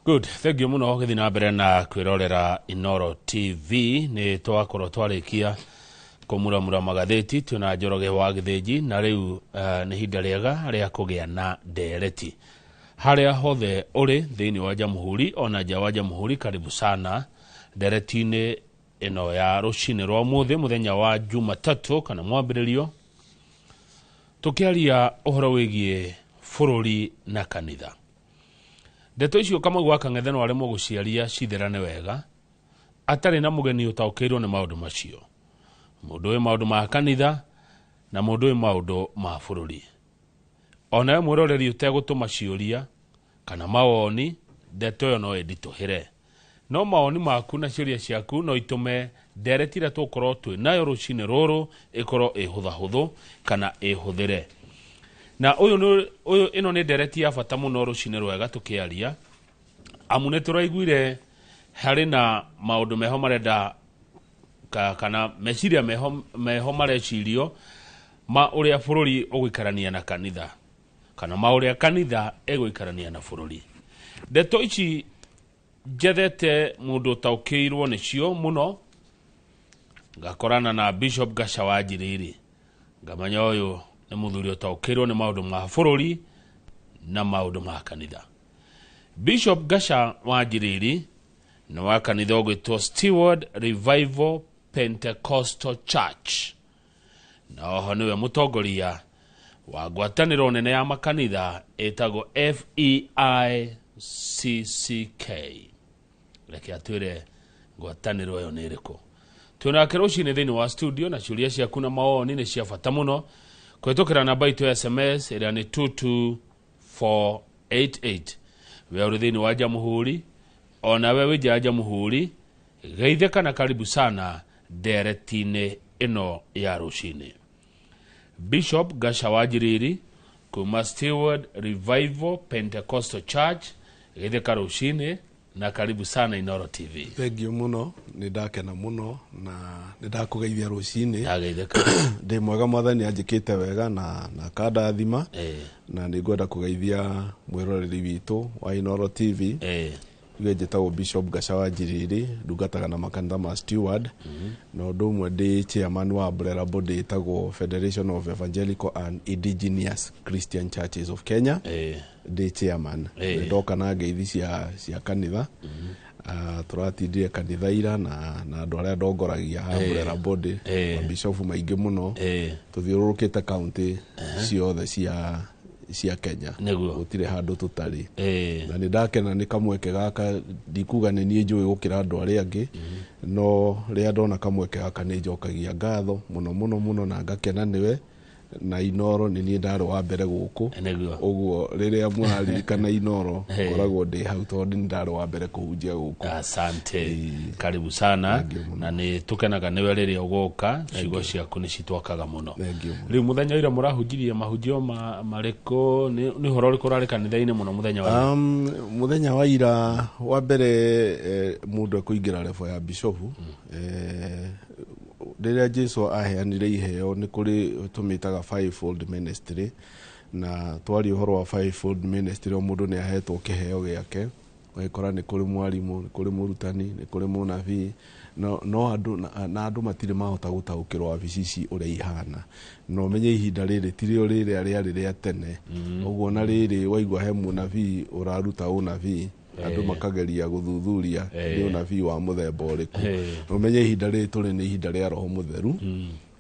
Good, thank you muno gĩthiĩ na mbere na kwĩrorera Inoro TV. Nĩ twakorwo twarĩkia kũmuramura magathĩti twĩna Njoroge wa Gĩthĩnji, na rĩu nĩ ihinda rĩega rĩa kũgĩa na ndereti harĩa hothe ũrĩ thĩinĩ wa jamhuri ona nja wa jamhuri. Karibu sana ndereti-inĩ ĩno ya rũcinĩ rwa ũmũthĩ, mũthenya wa Jumatatũ kana mwambĩrĩrio, tũkĩaria ũhoro wĩgiĩ bũrũri na kanitha. Ndeto icio Kamau wa Kang'ethe no aremwo gũciaria citherane wega atarĩ na mũgeni ũtaũkĩirwo nĩ maũndũ macio, mũndũ wĩ maũndũ ma kanitha na mũndũ wĩ maũndũ ma bũrũri. Onawe mwĩroreri ũtegũtũma ciũria kana mawoni, ndeto ĩyo no ĩnditũhĩre, no mawoni maku na ciũria ciaku no itũme ndereti ĩrĩa tũgũkorwo twĩ nayo rũcinĩ rũrũ ĩkorwo ĩ hũthahũthũ kana ĩhũthĩre. Na ũyũ nĩ ũyũ, ĩno nĩ ndereti ya bata mũno rũcinĩ rwega tũkĩaria, amu nĩ tũraiguire harĩ na maũndũ meho marenda kana meciria meho marecirio ma ũrĩa bũrũri ũgũikarania na kanitha, kana ma ũrĩa kanitha ĩgũikarania na bũrũri. Ndeto ici njethete mũndũ ũtaũkĩirwo nĩcio mũno, ngakorana na Bishop Gaca wa Njiriri, ngamenya ũyũ nĩ mũthuri ũtaũkĩirwo nĩ maũndũ ma bũrũri na maũndũ ma kanitha. Bishop Gaca wa Njiriri nĩ wa kanitha ũgwĩtwo Steward Revival Pentecostal Church, na oho nĩwe mũtongoria wa ngwatanĩro nene ya makanitha ĩtagwo FEICCK. Reke atwĩre ngwatanĩro ĩyo nĩ ĩrĩkũ. Twĩnake rũcinĩ thĩinĩ wa studio, na ciũria ciaku na mawoni nĩ cia bata mũno kũhĩtũkĩra namba itũ ya SMS ĩrĩa nĩ 22488. We ũrĩ thĩinĩ wa jamhuri, onawe wĩ nja ya jamhuri, geithĩka na karibu sana ndereti-inĩ ĩno ya rũcinĩ. Bishop Gaca wa Njiriri kuma Steward Revival Pentecostal Church, geithĩka rũcinĩ na karibu sana Inoro TV. Thank you mũno, nĩ ndakena mũno na nĩ ndakũgeithia rũcinĩ. Ndageithĩka. Ndĩ mwega, Mwathani anjĩkĩte wega na akandathima. Na nĩ ngwenda kũgeithia mwĩroreri witũ wa Inoro TV. Ithuĩ njĩtagwo Bishop Gaca wa Njiriri, ndungataga na makanitha ma Steward, na ũndũ ũmwe ndĩ chairman wa umbrella body ĩtagwo Federation of Evangelical and Indigenous Christian Churches of Kenya. Ndĩ chairman. Nĩ ndoka na ngeithi cia kanitha. Tũratindire kanitha ira na andũ arĩa ndongoragia ha umbrella body, mabishofu maingĩ mũno. Tũthiũrũrũkĩte kaunti ciothe cia Kenya. Gũtirĩ handũ tũtarĩ. Na nĩ ndakena nĩ kamweke gaka. Ndikuga nĩ niĩ njũĩ gũkĩra andũ arĩa angĩ, no rĩrĩa ndona kamweke gaka nĩ njokagia ngatho mũno mũno mũno na ngakena nĩwe na Inoro. Nĩ niĩ ndarĩ wa mbere gũkũ. Ũguo rĩrĩa mũraririkana Inoro, ngoragwo ndĩ hau tondũ nĩ ndarĩ wa mbere kũhunjia gũkũ. Asante, karibu sana. Thank you mũno. Na nĩ tũkenaga nĩwe rĩrĩa ũgoka, ciugo ciaku nĩ citwakaga mũno. Thank you mũno. Rĩu mũthenya ũrĩa mũrahunjirie mahunjio marĩkũ? Nĩ ũhoro ũrĩkũ ũrarĩ kanitha-inĩ mũno mũthenya wa ira? Mũthenya wa ira wa mbere, mũndũ ekũingĩra level ya bishofu, rĩrĩa Jesu aheanire iheo, nĩ kũrĩ tũmĩtaga fivefold ministry, na twaria ũhoro wa fivefold ministry, o mũndũ nĩ ahetwo kĩheo gĩake. Ũgĩkora nĩ kũrĩ mwarimũ, nĩ kũrĩ mũrutani, nĩ kũrĩ mũnabii, no andũ na andũ matirĩ mahota gũtaũkĩrwo wabici ici ũrĩa ihana. Na ũmenye ihinda rĩrĩ tirĩo rĩrĩa rĩarĩ rĩa tene. Ũguo na rĩrĩ waigua he mũnabii ũraruta ũnabii, andũ makageria gũthuthuria nĩ ũnabii wa mũthemba ũrĩkũ. Na ũmenye ihinda rĩrĩ tũrĩ nĩ ihinda rĩa Roho Mũtheru.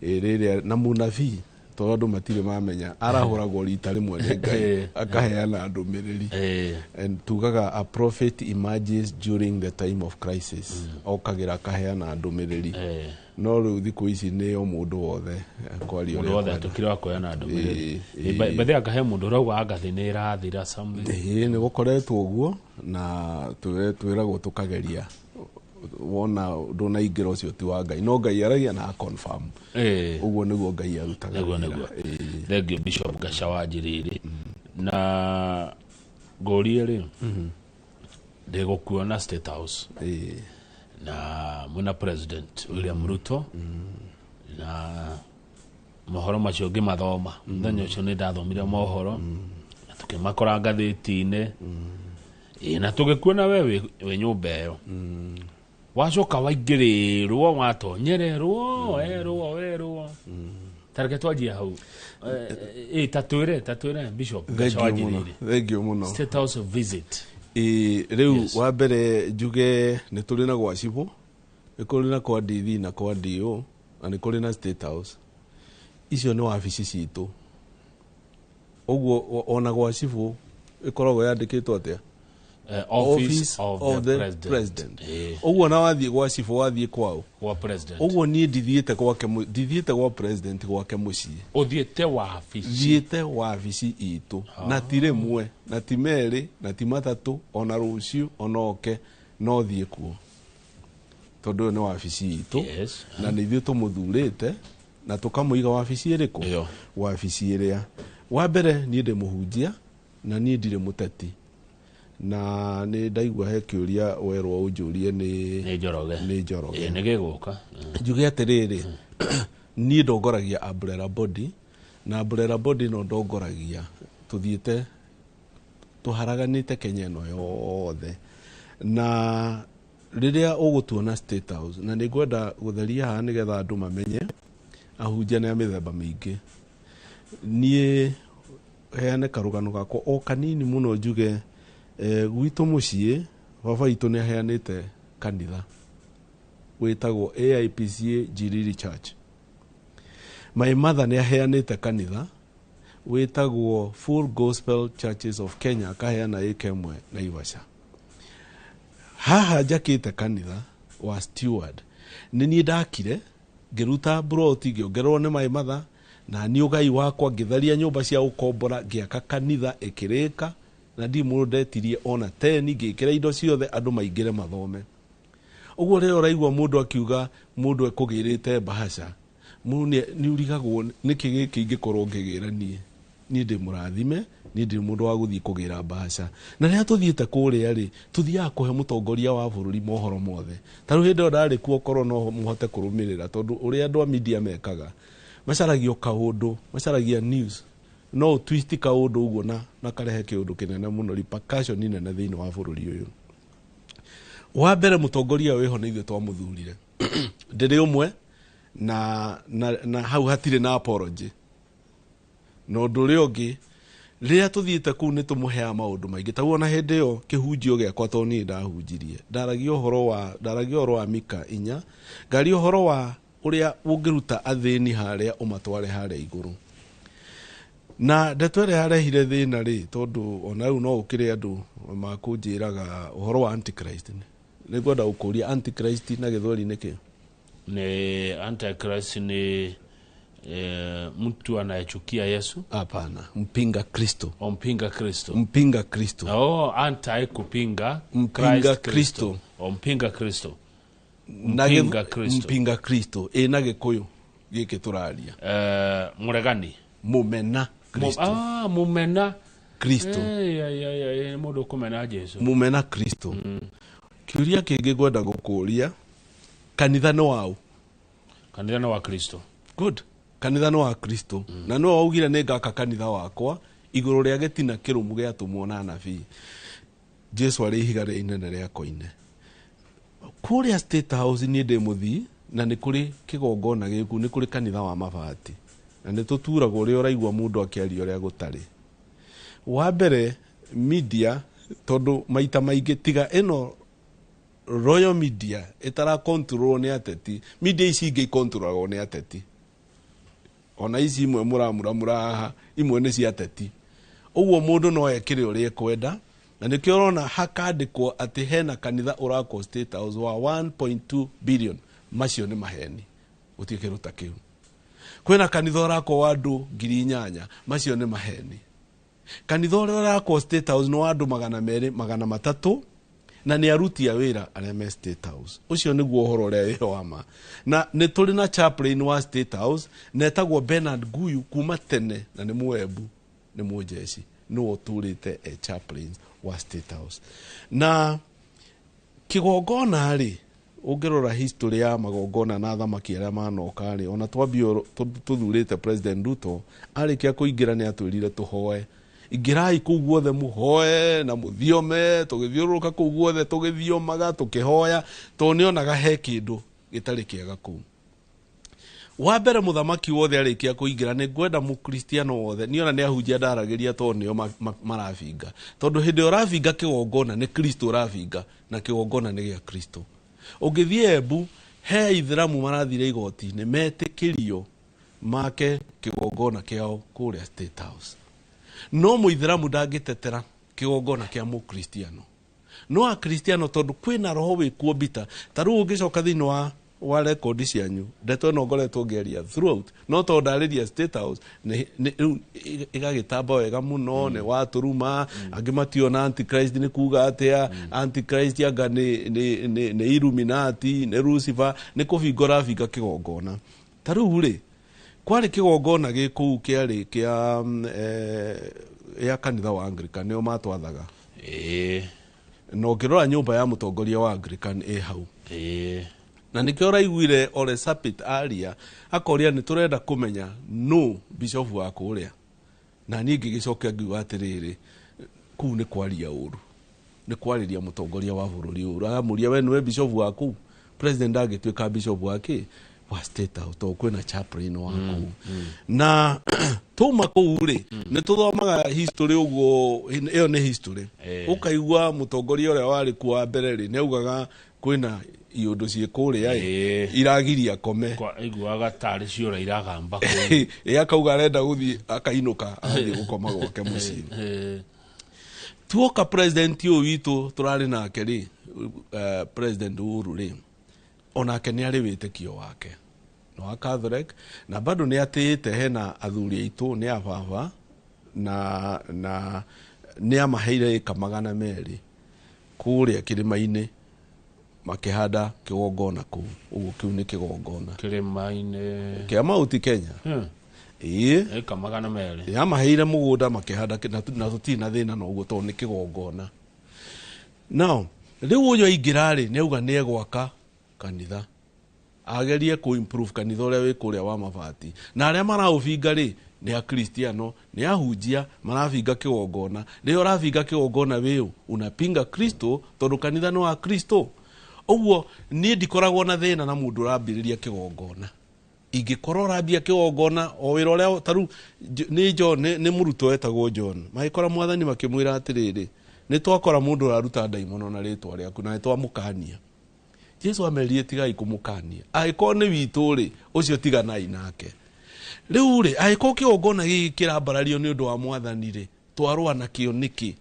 Rĩrĩa na mũnabii, tondũ andũ matirĩ mamenya, arahũragwo rita rĩmwe nĩ Ngai, akaheana ndũmĩrĩri. And tugaga a prophet emerges during the time of crisis, okagĩra akaheana ndũmĩrĩri. No rĩu thikũ ici nĩ o mũndũ wothe kwaria Mũndũ ũrĩa wothe akwenda. atũkire wa kuheana ndũmĩrĩri. Ĩĩ. Bethe akahe mũndũ ũrauga angathĩ nĩ ĩrathira something. Ĩĩ, nĩ gũkoretwo ũguo na twĩragwo tũkageria, wona ndũnaingĩra ũcio ti wa Ngai, no Ngai aragia na confirm. Ũguo nĩguo Ngai arutaga wĩra. Thank you, Bishop Gaca wa Njiriri. Na ngũrie rĩ, ndĩgũkuona State House na mwĩna President William Ruto, na mohoro macio ngĩmathoma mũthenya ũcio, nĩ ndathomire mohoro na tũkĩmakora ngathĩti-inĩ. Ĩ, na tũgĩkuona we wĩ nyũmba ĩyo, wacoka waingĩrĩrwo, watonyererwo, werwo werwo. Tareke twanjie hau. Ta twĩre Bishop Thengiũ mũno. Thengiũ mũno. State House visit. Ĩ, rĩu wa mbere njuge nĩ tũrĩ na gwa cibũ, nĩ kũrĩ na kwa DV na kwa DO, na nĩ kũrĩ na State House. Icio nĩ wabici citũ. Ũguo ona gwa cibũ ĩkoragwo yandĩkĩtwo atĩa? Office of the President. Ũguo na wathiĩ gwa cibũ, wathiĩ kwao? Gwa president. Ũguo niĩ ndithiĩte gwake, ndithiĩte gwa president gwake mũciĩ. Ũthiĩte wabici. Thiĩte wabici itũ, na ti rĩmwe na ti merĩ na ti matatũ, ona rũciũ ona oke no thiĩ kuo, tondũ ĩyo nĩ wabici itũ. Na nĩ ithuĩ tũmũthurĩte na tũkamũiga wabici ĩrĩkũ? Ĩyo. Wabici ĩrĩa. Wa mbere, niĩ ndĩ mũhunjia na niĩ ndirĩ mũteti, na nĩ ndaigua he kĩũria werwo ũnjũrie nĩ Nĩ Njoroge. Nĩ Njoroge. Ĩ, nĩ gĩgũka. Njuge atĩrĩrĩ, niĩ ndongoragia umbrella body, na umbrella body no ndongoragia tũthiĩte tũharaganĩte Kenya ĩno yothe. Na rĩrĩa ũgũtuona State House, na nĩ ngwenda gũtheria haha nĩgetha andũ mamenye ahunjia nĩ a mĩthemba mĩingĩ. Niĩ heane karũgano gakwa o kanini mũno, njuge gwitũ mũciĩ baba witũ nĩ aheanĩte kanitha wĩtagwo AIPCA Njiriri Church. My mother nĩ aheanĩte kanitha wĩtagwo Full Gospel Churches of Kenya, akaheana ĩka ĩmwe Naivasha. Haha njakĩte kanitha wa Steward nĩ niĩ ndakire, ngĩruta mburoti, ngĩongererwo nĩ my mother, na niĩ ũgai wakwa ngĩtharia nyũmba cia gũkombora, ngĩaka kanitha ĩkĩrĩka, na ndirĩ mũndũ ndetirie ona teni, ngĩkĩra indo ciothe andũ maingĩre mathome. Ũguo rĩrĩa ũraigua mũndũ akiuga mũndũ ekũgĩrĩte mbahaca, mũndũ nĩ ũrigagwo nĩkĩ gĩkĩ ingĩkorwo ngĩgĩra niĩ. Niĩ ndĩ mũrathime, niĩ ndirĩ mũndũ wa gũthiĩ kũgĩra mbahaca. Na rĩrĩa tũthiĩte kũrĩa rĩ, tũthiaga kũhe mũtongoria wa bũrũri mohoro mothe. Ta rĩu hĩndĩ ĩyo ndarĩ kuo, korwo no mũhote kũrũmĩrĩra, tondũ ũrĩa andũ a media mekaga, macaragia o kaũndũ, macaragia news, no ũtwist kaũndũ ũguo na karehe kĩũndũ kĩnene mũno, repercussion nene thĩinĩ wa bũrũri ũyũ. Wa mbere, mũtongoria wĩho nĩ ithuĩ twamũthurire, ndĩrĩ ũmwe na hau hatirĩ na apology. Na ũndũ ũrĩa ũngĩ, rĩrĩa tũthiĩte kũu nĩ tũmũheaga maũndũ maingĩ. Ta ona hĩndĩ ĩyo kĩhunjio gĩakwa, tondũ niĩ ndahunjirie, ndaragia ũhoro wa Mika 4, ngaria ũhoro wa ũrĩa ũngĩruta athĩni harĩa ũmatware harĩa igũrũ. Na ndeto ĩrĩa yarehire thĩna rĩ, tondũ ona rĩu no ũkĩrĩ andũ makũnjĩraga ũhoro wa antichrist, nĩ ngwenda gũkũria, antichrist na Gĩthweri nĩ kĩ? Ni antichrist ni mtu anayechukia Yesu. Hapana, mpinga Kristo. O mpinga Kristo. Mpinga Kristo. Oh, anti kupinga. Mpinga Christ. Kristo. O mpinga Kristo. Na Mpinga Kristo. Mpinga Kristo, ĩ, na Gĩkũyũ gĩkĩ tũraria? Mũregani. Mũmena Kristo. Ah, mumena Kristo. Eh, mũndũ ũkũmena Jesu. Mũmena Kristo. Kĩũria kĩngĩ ngwenda gũkũria, kanitha nĩ waũ? Kanitha nĩ wa Kristo. Good, kanitha nĩ wa Kristo, na nĩwe waugire, "Nĩ ngaka kanitha wakwa igũrũ rĩa gĩtina kĩrũmu gĩatũmwo na anabii." Jesu arĩ ihiga rĩa inene rĩa koine. Kũrĩa State House niĩ ndĩ mũthii, na nĩ kũrĩ kĩgongona gĩku, nĩ kũrĩ kanitha wa mabati, na nĩ tũturagwo ũrĩa ũraigua mũndũ akĩaria ũrĩa gũtarĩ. Wa mbere, media, tondũ maita maingĩ tiga ĩno Royal Media ĩtara control nĩ ateti, media ici ingĩ ikontrolagwo nĩ ateti. Ona ici imwe mũramuramura haha, imwe nĩ cia ateti. Ũguo mũndũ no ekĩre ũrĩa ekwenda, na nĩkĩo ũrona hakandĩkwo atĩ hena kanitha ũrakwo State House wa 1.2 billion. Macio nĩ maheni, gũtirĩ kĩndũ ta kĩu. Kwĩna kanitha ũrakwo wa andũ 8,000, macio nĩ maheni. Kanitha ũrĩa ũrakwo State House nĩ wa andũ 200, 300, na nĩ aruti a wĩra arĩa me State House. Ũcio nĩguo ũhoro ũrĩa wĩho wa ma. Na nĩ tũrĩ na chaplain wa State House, na etagwo Bernard Guyu kuma tene, na nĩ Mũembu, nĩ mũjeci, nĩwe ũtũrĩte e chaplain wa State House. Na kĩgongona rĩ, ũngĩrora history ya magongona na athamaki arĩa manoka rĩ, ona twambia tũthurĩte President Ruto, arĩkia kũingĩra nĩ atwĩrire tũhoe. Ingĩrai kũu guothe mũhoe na mũthiome, tũgĩthiũrũrũka kũu guothe tũgĩthiomaga tũkĩhoya, tondũ nĩonaga he kĩndũ gĩtarĩ kĩega kũu. Wa mbere mũthamaki wothe arĩkia kũingĩra, nĩ ngwenda mũkristiano wothe, niĩ ona nĩ ahunjia ndaragĩria tondũ nĩo marabinga, tondũ hĩndĩ ĩrĩa ũrabinga kĩgongona nĩ Kristo ũrabinga, na kĩgongona nĩ gĩa Kristo. Ũngĩthiĩ Embu, he aithĩramu marathire igoti-inĩ metĩkĩrio make kĩgongona kĩao kũrĩa State House. No mũithĩramu ndangĩtetera kĩgongona kĩa mũkristiano. No akristiano tondũ kwĩna roho wĩkuo mbita, ta rĩu ũngĩcoka thĩinĩ wa rekondi cianyu, ndeto ĩno ngoretwo ngĩaria throughout, no tondũ ndarĩria State House rĩu ĩgagĩtamba wega mũno, nĩ watũruma, angĩ mationa Antichrist nĩ kuga atĩa, Antichrist anga nĩ Illuminati, nĩ Lucifer, nĩ kũbinga ũrabinga kĩgongona. Ta rĩu rĩ, kwarĩ kĩgongona gĩ kũu kĩarĩ kĩa kanitha wa Anglican, nĩo matwathaga. Na ũngĩrora nyũmba ya mũtongoria wa Anglican ĩ hau. Na nĩkĩo ũraiguire Ole Sapit aria, akoria nĩ tũrenda kũmenya nũ bishop wa kũrĩa. Na niĩ ngĩgĩcokia ngiuga atĩrĩrĩ, kũu nĩ kwaria ũru, nĩ kwarĩria mũtongoria wa bũrũri ũru. Aramũria we nĩwe bishop wa kũu, president angĩtuĩka bishop wa kĩ? Wa State House, tondũ kwĩna chaplain wa kũu. Na tuma kũu rĩ, nĩ tũthomaga history ũguo, ĩyo nĩ history. Ũkaigua mũtongoria ũrĩa warĩ kuo wa mbere rĩ, nĩ augaga kwĩna iũndũ ciĩ kũrĩa ĩ, iragiria kome. Kwa aiguaga tarĩ ciũra iragamba kũu. Ĩ, akauga arenda gũthiĩ, akainũka agathiĩ gũkoma gwake mũciĩ. Tuoka president ũyũ witũ tũrarĩ nake rĩ, President Uhuru rĩ, onake nĩ arĩ wĩtĩkio wake, nĩ wa Catholic, na bado nĩ atĩĩte hena athuri aitũ nĩ a baba, na nĩ amaheire ĩka 200 kũrĩa kĩrĩma-inĩ, makĩhanda kĩgongona kũu. Ũguo kĩu nĩ kĩgongona kĩrĩma-inĩ kĩa Mount Kenya. Ĩĩ. Ĩka 200. Yamaheire mũgũnda makĩhanda na tũtirĩ na thĩna na ũguo tondũ nĩ kĩgongona. Now, rĩu ũyũ aingĩra rĩ, nĩ auga nĩ egwaka kanitha, agerie kũ improve kanitha ũrĩa wĩ kũrĩa wa mabati, na arĩa maraũbinga rĩ nĩ akristiano, nĩ ahunjia marabinga kĩgongona. Rĩrĩa ũrabinga kĩgongona wĩũ, unapinga Kristo, tondũ kanitha nĩ wa Kristo. Ũguo niĩ ndikoragwo na thĩna na mũndũ ũrambĩrĩria kĩgongona. Ingĩkorwo ũrambia kĩgongona o wĩra ũrĩa ta rĩu nĩ John, nĩ mũrutwo wetagwo John, magĩkora mwathani makĩmwĩra atĩrĩrĩ, nĩ twakora mũndũ ũraruta ndaimono na rĩtwa rĩaku na nĩ twamũkania. Jesu amerie tigai kũmũkania, angĩkorwo nĩ witũ rĩ, ũcio tiganai nake. Rĩu rĩ, angĩkorwo kĩgongona gĩkĩ kĩrambarario nĩ ũndũ wa mwathani rĩ, twarũa nakĩo nĩkĩ?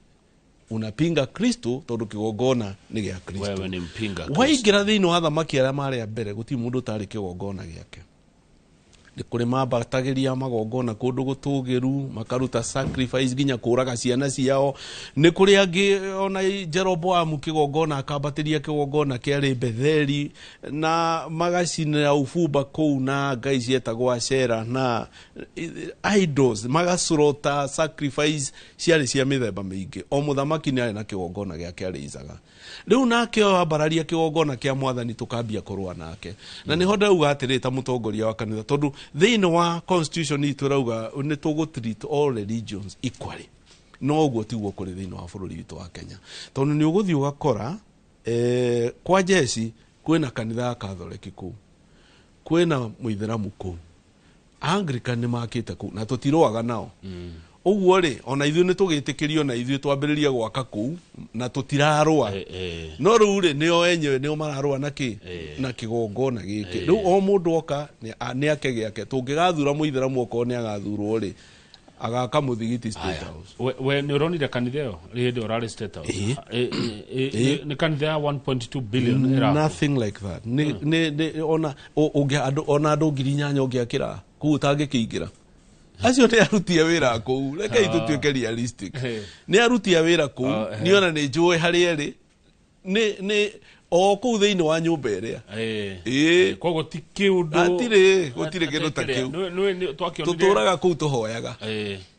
Unapinga Kristo tondũ kĩgongona nĩ gĩa Kristo. Wewe ni mpinga Kristo. Waingĩra thĩinĩ wa athamaki arĩa marĩ a mbere, gũtirĩ mũndũ ũtarĩ kĩgongona gĩake. Nĩ kũrĩ mambatagĩria magongona kũndũ gũtũgĩru, makaruta sacrifice nginya kũraga ciana ciao. Nĩ kũrĩ angĩ ona Jeroboamu kĩgongona akambatĩria kĩgongona kĩarĩ Betheli, na magacinĩra ubumba kũu na ngai cietagwo Ashera na idols, magacorota sacrifice ciarĩ cia mĩthemba mĩingĩ. O mũthamaki nĩ arĩ na kĩgongona gĩake arĩicaga. Rĩu nake ũyũ ambararia kĩgongona kĩa mwathani tũkambia kũrũa nake. Na nĩho ndauga atĩrĩ ta mũtongoria wa kanitha, tondũ thĩinĩ wa constitution itũ ĩrauga nĩ tũgũ treat all religions equally. No ũguo tiguo kũrĩ thĩinĩ wa bũrũri witũ wa Kenya, tondũ nĩ ũgũthiĩ ũgakora, kwa jeshi kwĩna kanitha ya Catholic kũu, kwĩna mũithĩramu kũu, Anglican nĩ makĩte kũu na tũtirũaga nao. Ũguo rĩ, ona ithuĩ nĩ tũgĩtĩkĩrio na ithuĩ twambĩrĩrie gwaka kũu na tũtirarũa. No rĩu rĩ, nĩo enyewe nĩo mararũa na kĩ? Na kĩgongona gĩkĩ. Rĩu o mũndũ oka nĩ ake gĩake. Tũngĩgathura mũithĩramu okorwo nĩ agathurwo rĩ, agaka mũthigiti State House. We nĩ ũronire kanitha ĩyo hĩndĩ ĩyo ũrarĩ State House? Nĩ kanitha ya 1.2 billion ĩrakwo. Nothing like that. Nĩ, ona, ũngĩ, andũ, ona andũ ngiri inyanya ũngĩakĩra kũu ũtangĩkĩingĩra. Acio nĩ aruti a wĩra kũu. Rekei tũtuĩke realistic. Nĩ aruti a wĩra kũu. Niĩ ona nĩ njũĩ harĩa ĩrĩ. Nĩ o kũu thĩinĩ wa nyũmba ĩrĩa. Koguo ti kĩũndũ. Hatirĩ, gũtirĩ kĩndũ ta kĩu. Nĩ twakĩonire. Tũtũraga kũu tũhoyaga.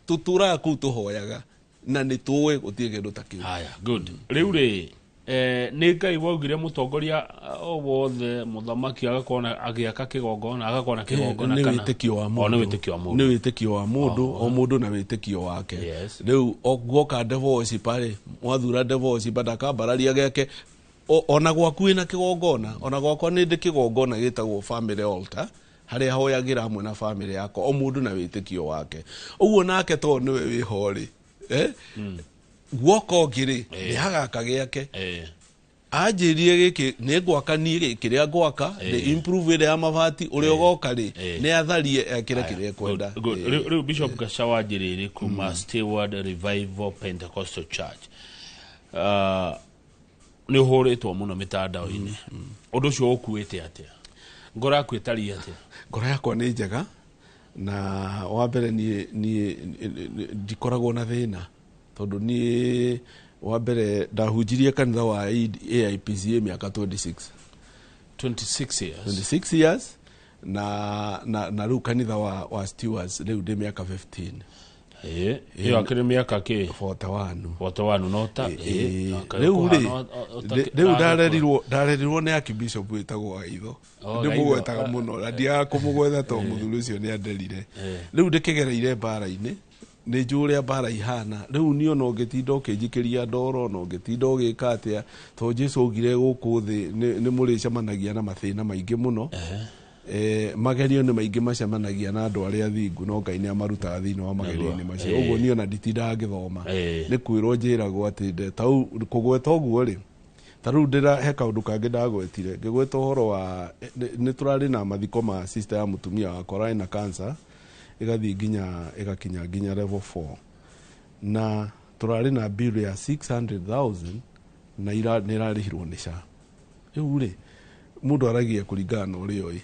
Tũtũraga kũu tũhoyaga. Na nĩ tũĩ gũtirĩ kĩndũ ta kĩu. Haya, good. Rĩu rĩ, Nĩ Ngai waugire mũtongoria o wothe mũthamaki agakorwo na agĩaka kĩgongona, agakorwo na kĩgongona nĩ kana wĩtĩkio wa O, mũndũ. nĩ wĩtĩkio wa mũndũ. Nĩ wĩtĩkio wa mũndũ, o mũndũ na wĩtĩkio wake. Yes. Rĩu guoka devil worshiper rĩ, mwathura devil worshiper ndakambararia geke. Ona gwaku wĩna kĩgongona, ona gwakwa nĩ ndĩ kĩgongona gĩtagwo family altar, harĩa hoyagĩra hamwe na family yakwa, o mũndũ na wĩtĩkio wake. Ũguo nake tondũ nĩwe wĩho rĩ, guoka ũngĩ rĩ, nĩ hagaka gĩake. Anjĩrire gĩkĩ nĩ ngwaka niĩ gĩkĩ kĩrĩa ngwaka, nĩ improve ĩrĩa ya mabati, ũrĩa ũgoka rĩ, nĩ atharie ekĩre kĩrĩa ekwenda. Good, good. Rĩu Bishop Gacawa Njĩrĩrĩ kuma Steward Revival Pentecostal Church. Nĩ ũhũrĩtwo mũno mĩtandao-inĩ. Ũndũ ũcio ũkuĩte atĩa? Ngoro yaku ĩtariĩ atĩa? Ngoro yakwa nĩ njega, na wa mbere niĩ ndikoragwo na thĩna, tondũ niĩ wa mbere ndahunjirie kanitha wa AIPCA mĩaka 26. 26 years. 26 years, na rĩu kanitha wa Stewards rĩu ndĩ mĩaka 15. Ĩyo akĩrĩ mĩaka kĩ? 41. 41, no ta, Rĩu rĩ, kũhana rĩu ndarerirwo nĩ Archbishop wĩtagwo Gaitho. Oh, Ndĩmũgwetaga Gaitho. mũno, na ndiagaga kũmũgweta tondũ mũthuri ũcio nĩ anderire. Rĩu ndĩkĩgereire mbara-inĩ, nĩ njũĩ ũrĩa mbara ihana. Rĩu niĩ ona ũngĩtinda ũkĩnjikĩria ndoro, ona ũngĩtinda ũgĩka atĩa, tondũ Jesũ augire gũkũ thĩ nĩ mũrĩcemanagia na mathĩna maingĩ mũno. Magerio nĩ maingĩ macemanagia na andũ arĩa athingu, no Ngai nĩ amarutaga thĩinĩ wa magerio-inĩ macio. Ũguo niĩ ona nditindaga ngĩthoma. Nĩ kwĩrwo njĩragwo atĩ ta rĩu kũgweta ũguo rĩ, ta rĩu ndĩra he kaũndũ kangĩ ndagwetire, ngĩgweta ũhoro wa, nĩ tũrarĩ na mathiko ma sister ya mũtumia wakwa ararĩ na cancer, ĩgathiĩ nginya, ĩgakinya nginya level 4. Na tũrarĩ na bill ya 600,000 na nĩ ĩrarĩhirwo nĩ SHA. Rĩu rĩ, mũndũ aragia kũringana na ũrĩa oĩ,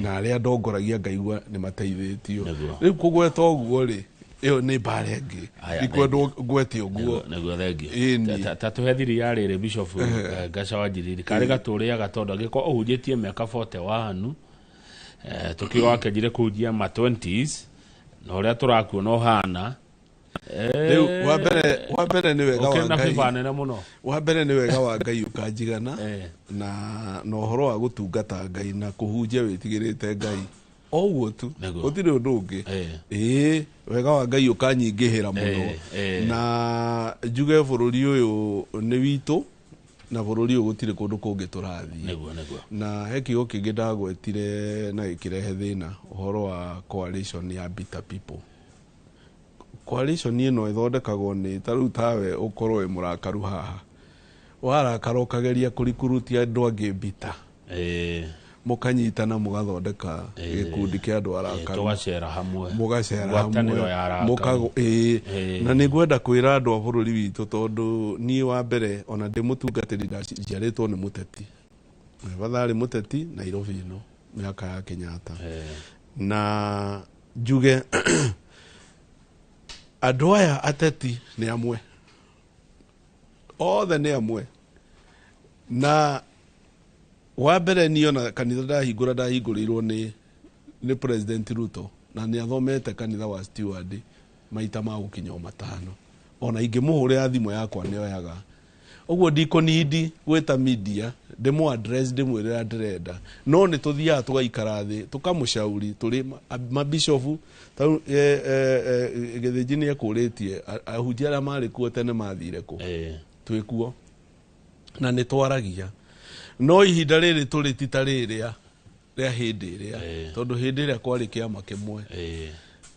na arĩa ndongoragia ngaigua nĩ mateithĩtio. Rĩu kũgweta ũguo rĩ, ĩyo nĩ mbara ĩngĩ. Aya, Ndikwendwo thengiũ. ngwete ũguo. Nĩguo, thengiũ. Ĩni. Ta tũhe thiri ya rĩrĩ, Bishop, Gacawa Njiriri. Karĩ gatũrĩaga tondũ angĩkorwo ũhunjĩtie mĩaka 41, tũkiuga wakĩanjire kũhunjia ma 20s, na ũrĩa tũrakuona ũhana. Rĩu, wa mbere nĩ wega wa Ũkĩrĩ na Ngai. favor nene mũno. Wa mbere nĩ wega wa Ngai ũkanjigana, na ũhoro wa gũtungata Ngai na kũhunjia wĩtigĩrĩte Ngai. O ũguo tu. Gũtirĩ ũndũ ũngĩ. Wega wa Ngai ũkanyingĩhĩra mũno. Na njuge bũrũri ũyũ nĩ witũ, na bũrũri ũyũ gũtirĩ kũndũ kũngĩ tũrathiĩ. Nĩguo. Na he kiugo kĩngĩ ndagwetire na gĩkĩrehe thĩna, ũhoro wa coalition ya bitter people. Coalition ĩno ĩthondekagwo nĩ ta rĩu tawe ũkorwo wĩ mũrakaru haha. Warakara ũkageria kũrikurutia andũ angĩ bitter. Mũkanyitana mũgathondeka gĩkundi kĩa andũ arakaru. Tũgacera hamwe. Mũgacera Ngwatanĩro hamwe. ya arakaru. Na nĩ ngwenda kwĩra andũ a bũrũri witũ tondũ niĩ wa mbere ona ndĩ mũtungatĩri ndaciarĩtwo nĩ mũteti. Batharĩ mũteti Nairobi ĩno mĩaka ya Kenyatta. Na njuge andũ aya ateti nĩ amwe. Othe nĩ amwe. Na wa mbere niĩ ona kanitha ndahingũra ndahingũrĩirwo nĩ President Ruto, na nĩ athomete kanitha wa Steward maita ma gũkinya o matano. Ona ingĩmũhũrĩra thimũ yakwa nĩ oyaga. Ũguo ndikũnindi gwĩta media, ndĩmũ address, ndĩmwĩrĩra ndĩrenda. No nĩ tũthiaga tũgaikara thĩ, tũkamũcauri, tũrĩ mabishofu, ta rĩu, Gĩthĩnji nĩ ekũrĩtie, ahunjia arĩa marĩ kuo tene mathire kũ? Twĩ kuo. Na nĩ twaragia. No ihinda rĩrĩ tũrĩ ti ta rĩrĩa rĩa hĩndĩ ĩrĩa. Tondũ hĩndĩ ĩrĩa kwarĩ kĩama kĩmwe.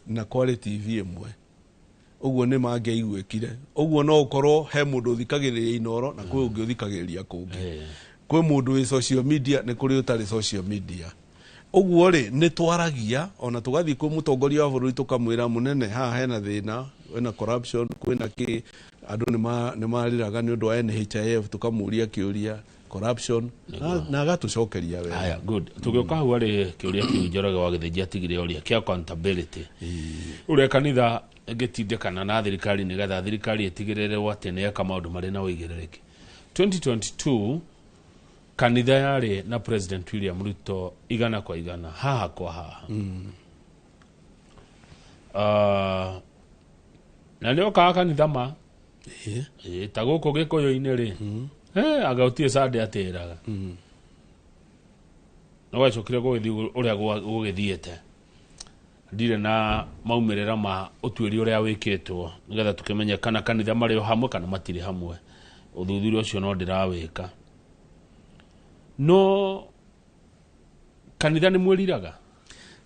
Na kwarĩ TV ĩmwe. Ũguo nĩ mangĩaiguĩkire. Ũguo no ũkorwo he mũndũ ũthikagĩrĩria Inooro na kwĩ ũngĩ ũthikagĩrĩria kũngĩ. Kwĩ mũndũ wĩ social media nĩ kũrĩ ũtarĩ social media. Ũguo rĩ, nĩ twaragia, ona tũgathiĩ kwĩ mũtongoria wa bũrũri tũkamwĩra mũnene, haha hena thĩna, kwĩna corruption, kwĩna kĩ, andũ nĩ marĩraga nĩ ũndũ wa NHIF, tũkamũria kĩũria, corruption, na agatũcokeria wega. Haya, good. Tũgĩũka hau harĩ kĩũria kĩu Njoroge wa Gĩthĩnji atigire ũria kĩa accountability. Ũrĩa kanitha ĩngĩtindĩkana na thirikari nĩgetha thirikari ĩtigĩrĩre atĩ nĩ eka maũndũ marĩ na ũigĩrĩrĩki. 2022 kanitha yarĩ na President William Ruto igana kwa igana, haha kwa haha. Na nĩ okaga kanitha ma. Ta gũkũ Gĩkũyũ-inĩ rĩ, Anga gũtirĩ Sunday atĩraga. No gwacokire gũgĩthiĩ ũrĩa gũgĩthiĩte. Ndirĩ na maumĩrĩra ma ũtuĩria ũrĩa wĩkĩtwo nĩgetha tũkĩmenye kana kanitha marĩ o hamwe kana matirĩ hamwe. Ũthuthuria ũcio no ndĩrawĩka. No kanitha nĩ mwĩriraga?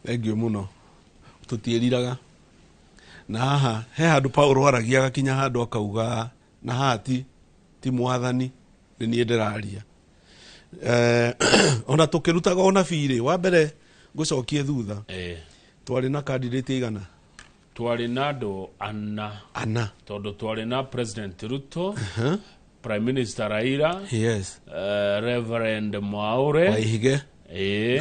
Thengiũ mũno. Tũtiĩriraga. Na haha he handũ Paulo aragia agakinya handũ akauga na haha ti mwathani nĩ niĩ ndĩraria. Ona tũkĩrutaga ũnabii rĩ, wa mbere ngũcokie thutha. Twarĩ na candidate igana? Twarĩ na andũ ana. Ana. Tondũ twarĩ na President Ruto, Prime Minister Raila, yes, Reverend Mwaure, Waihige,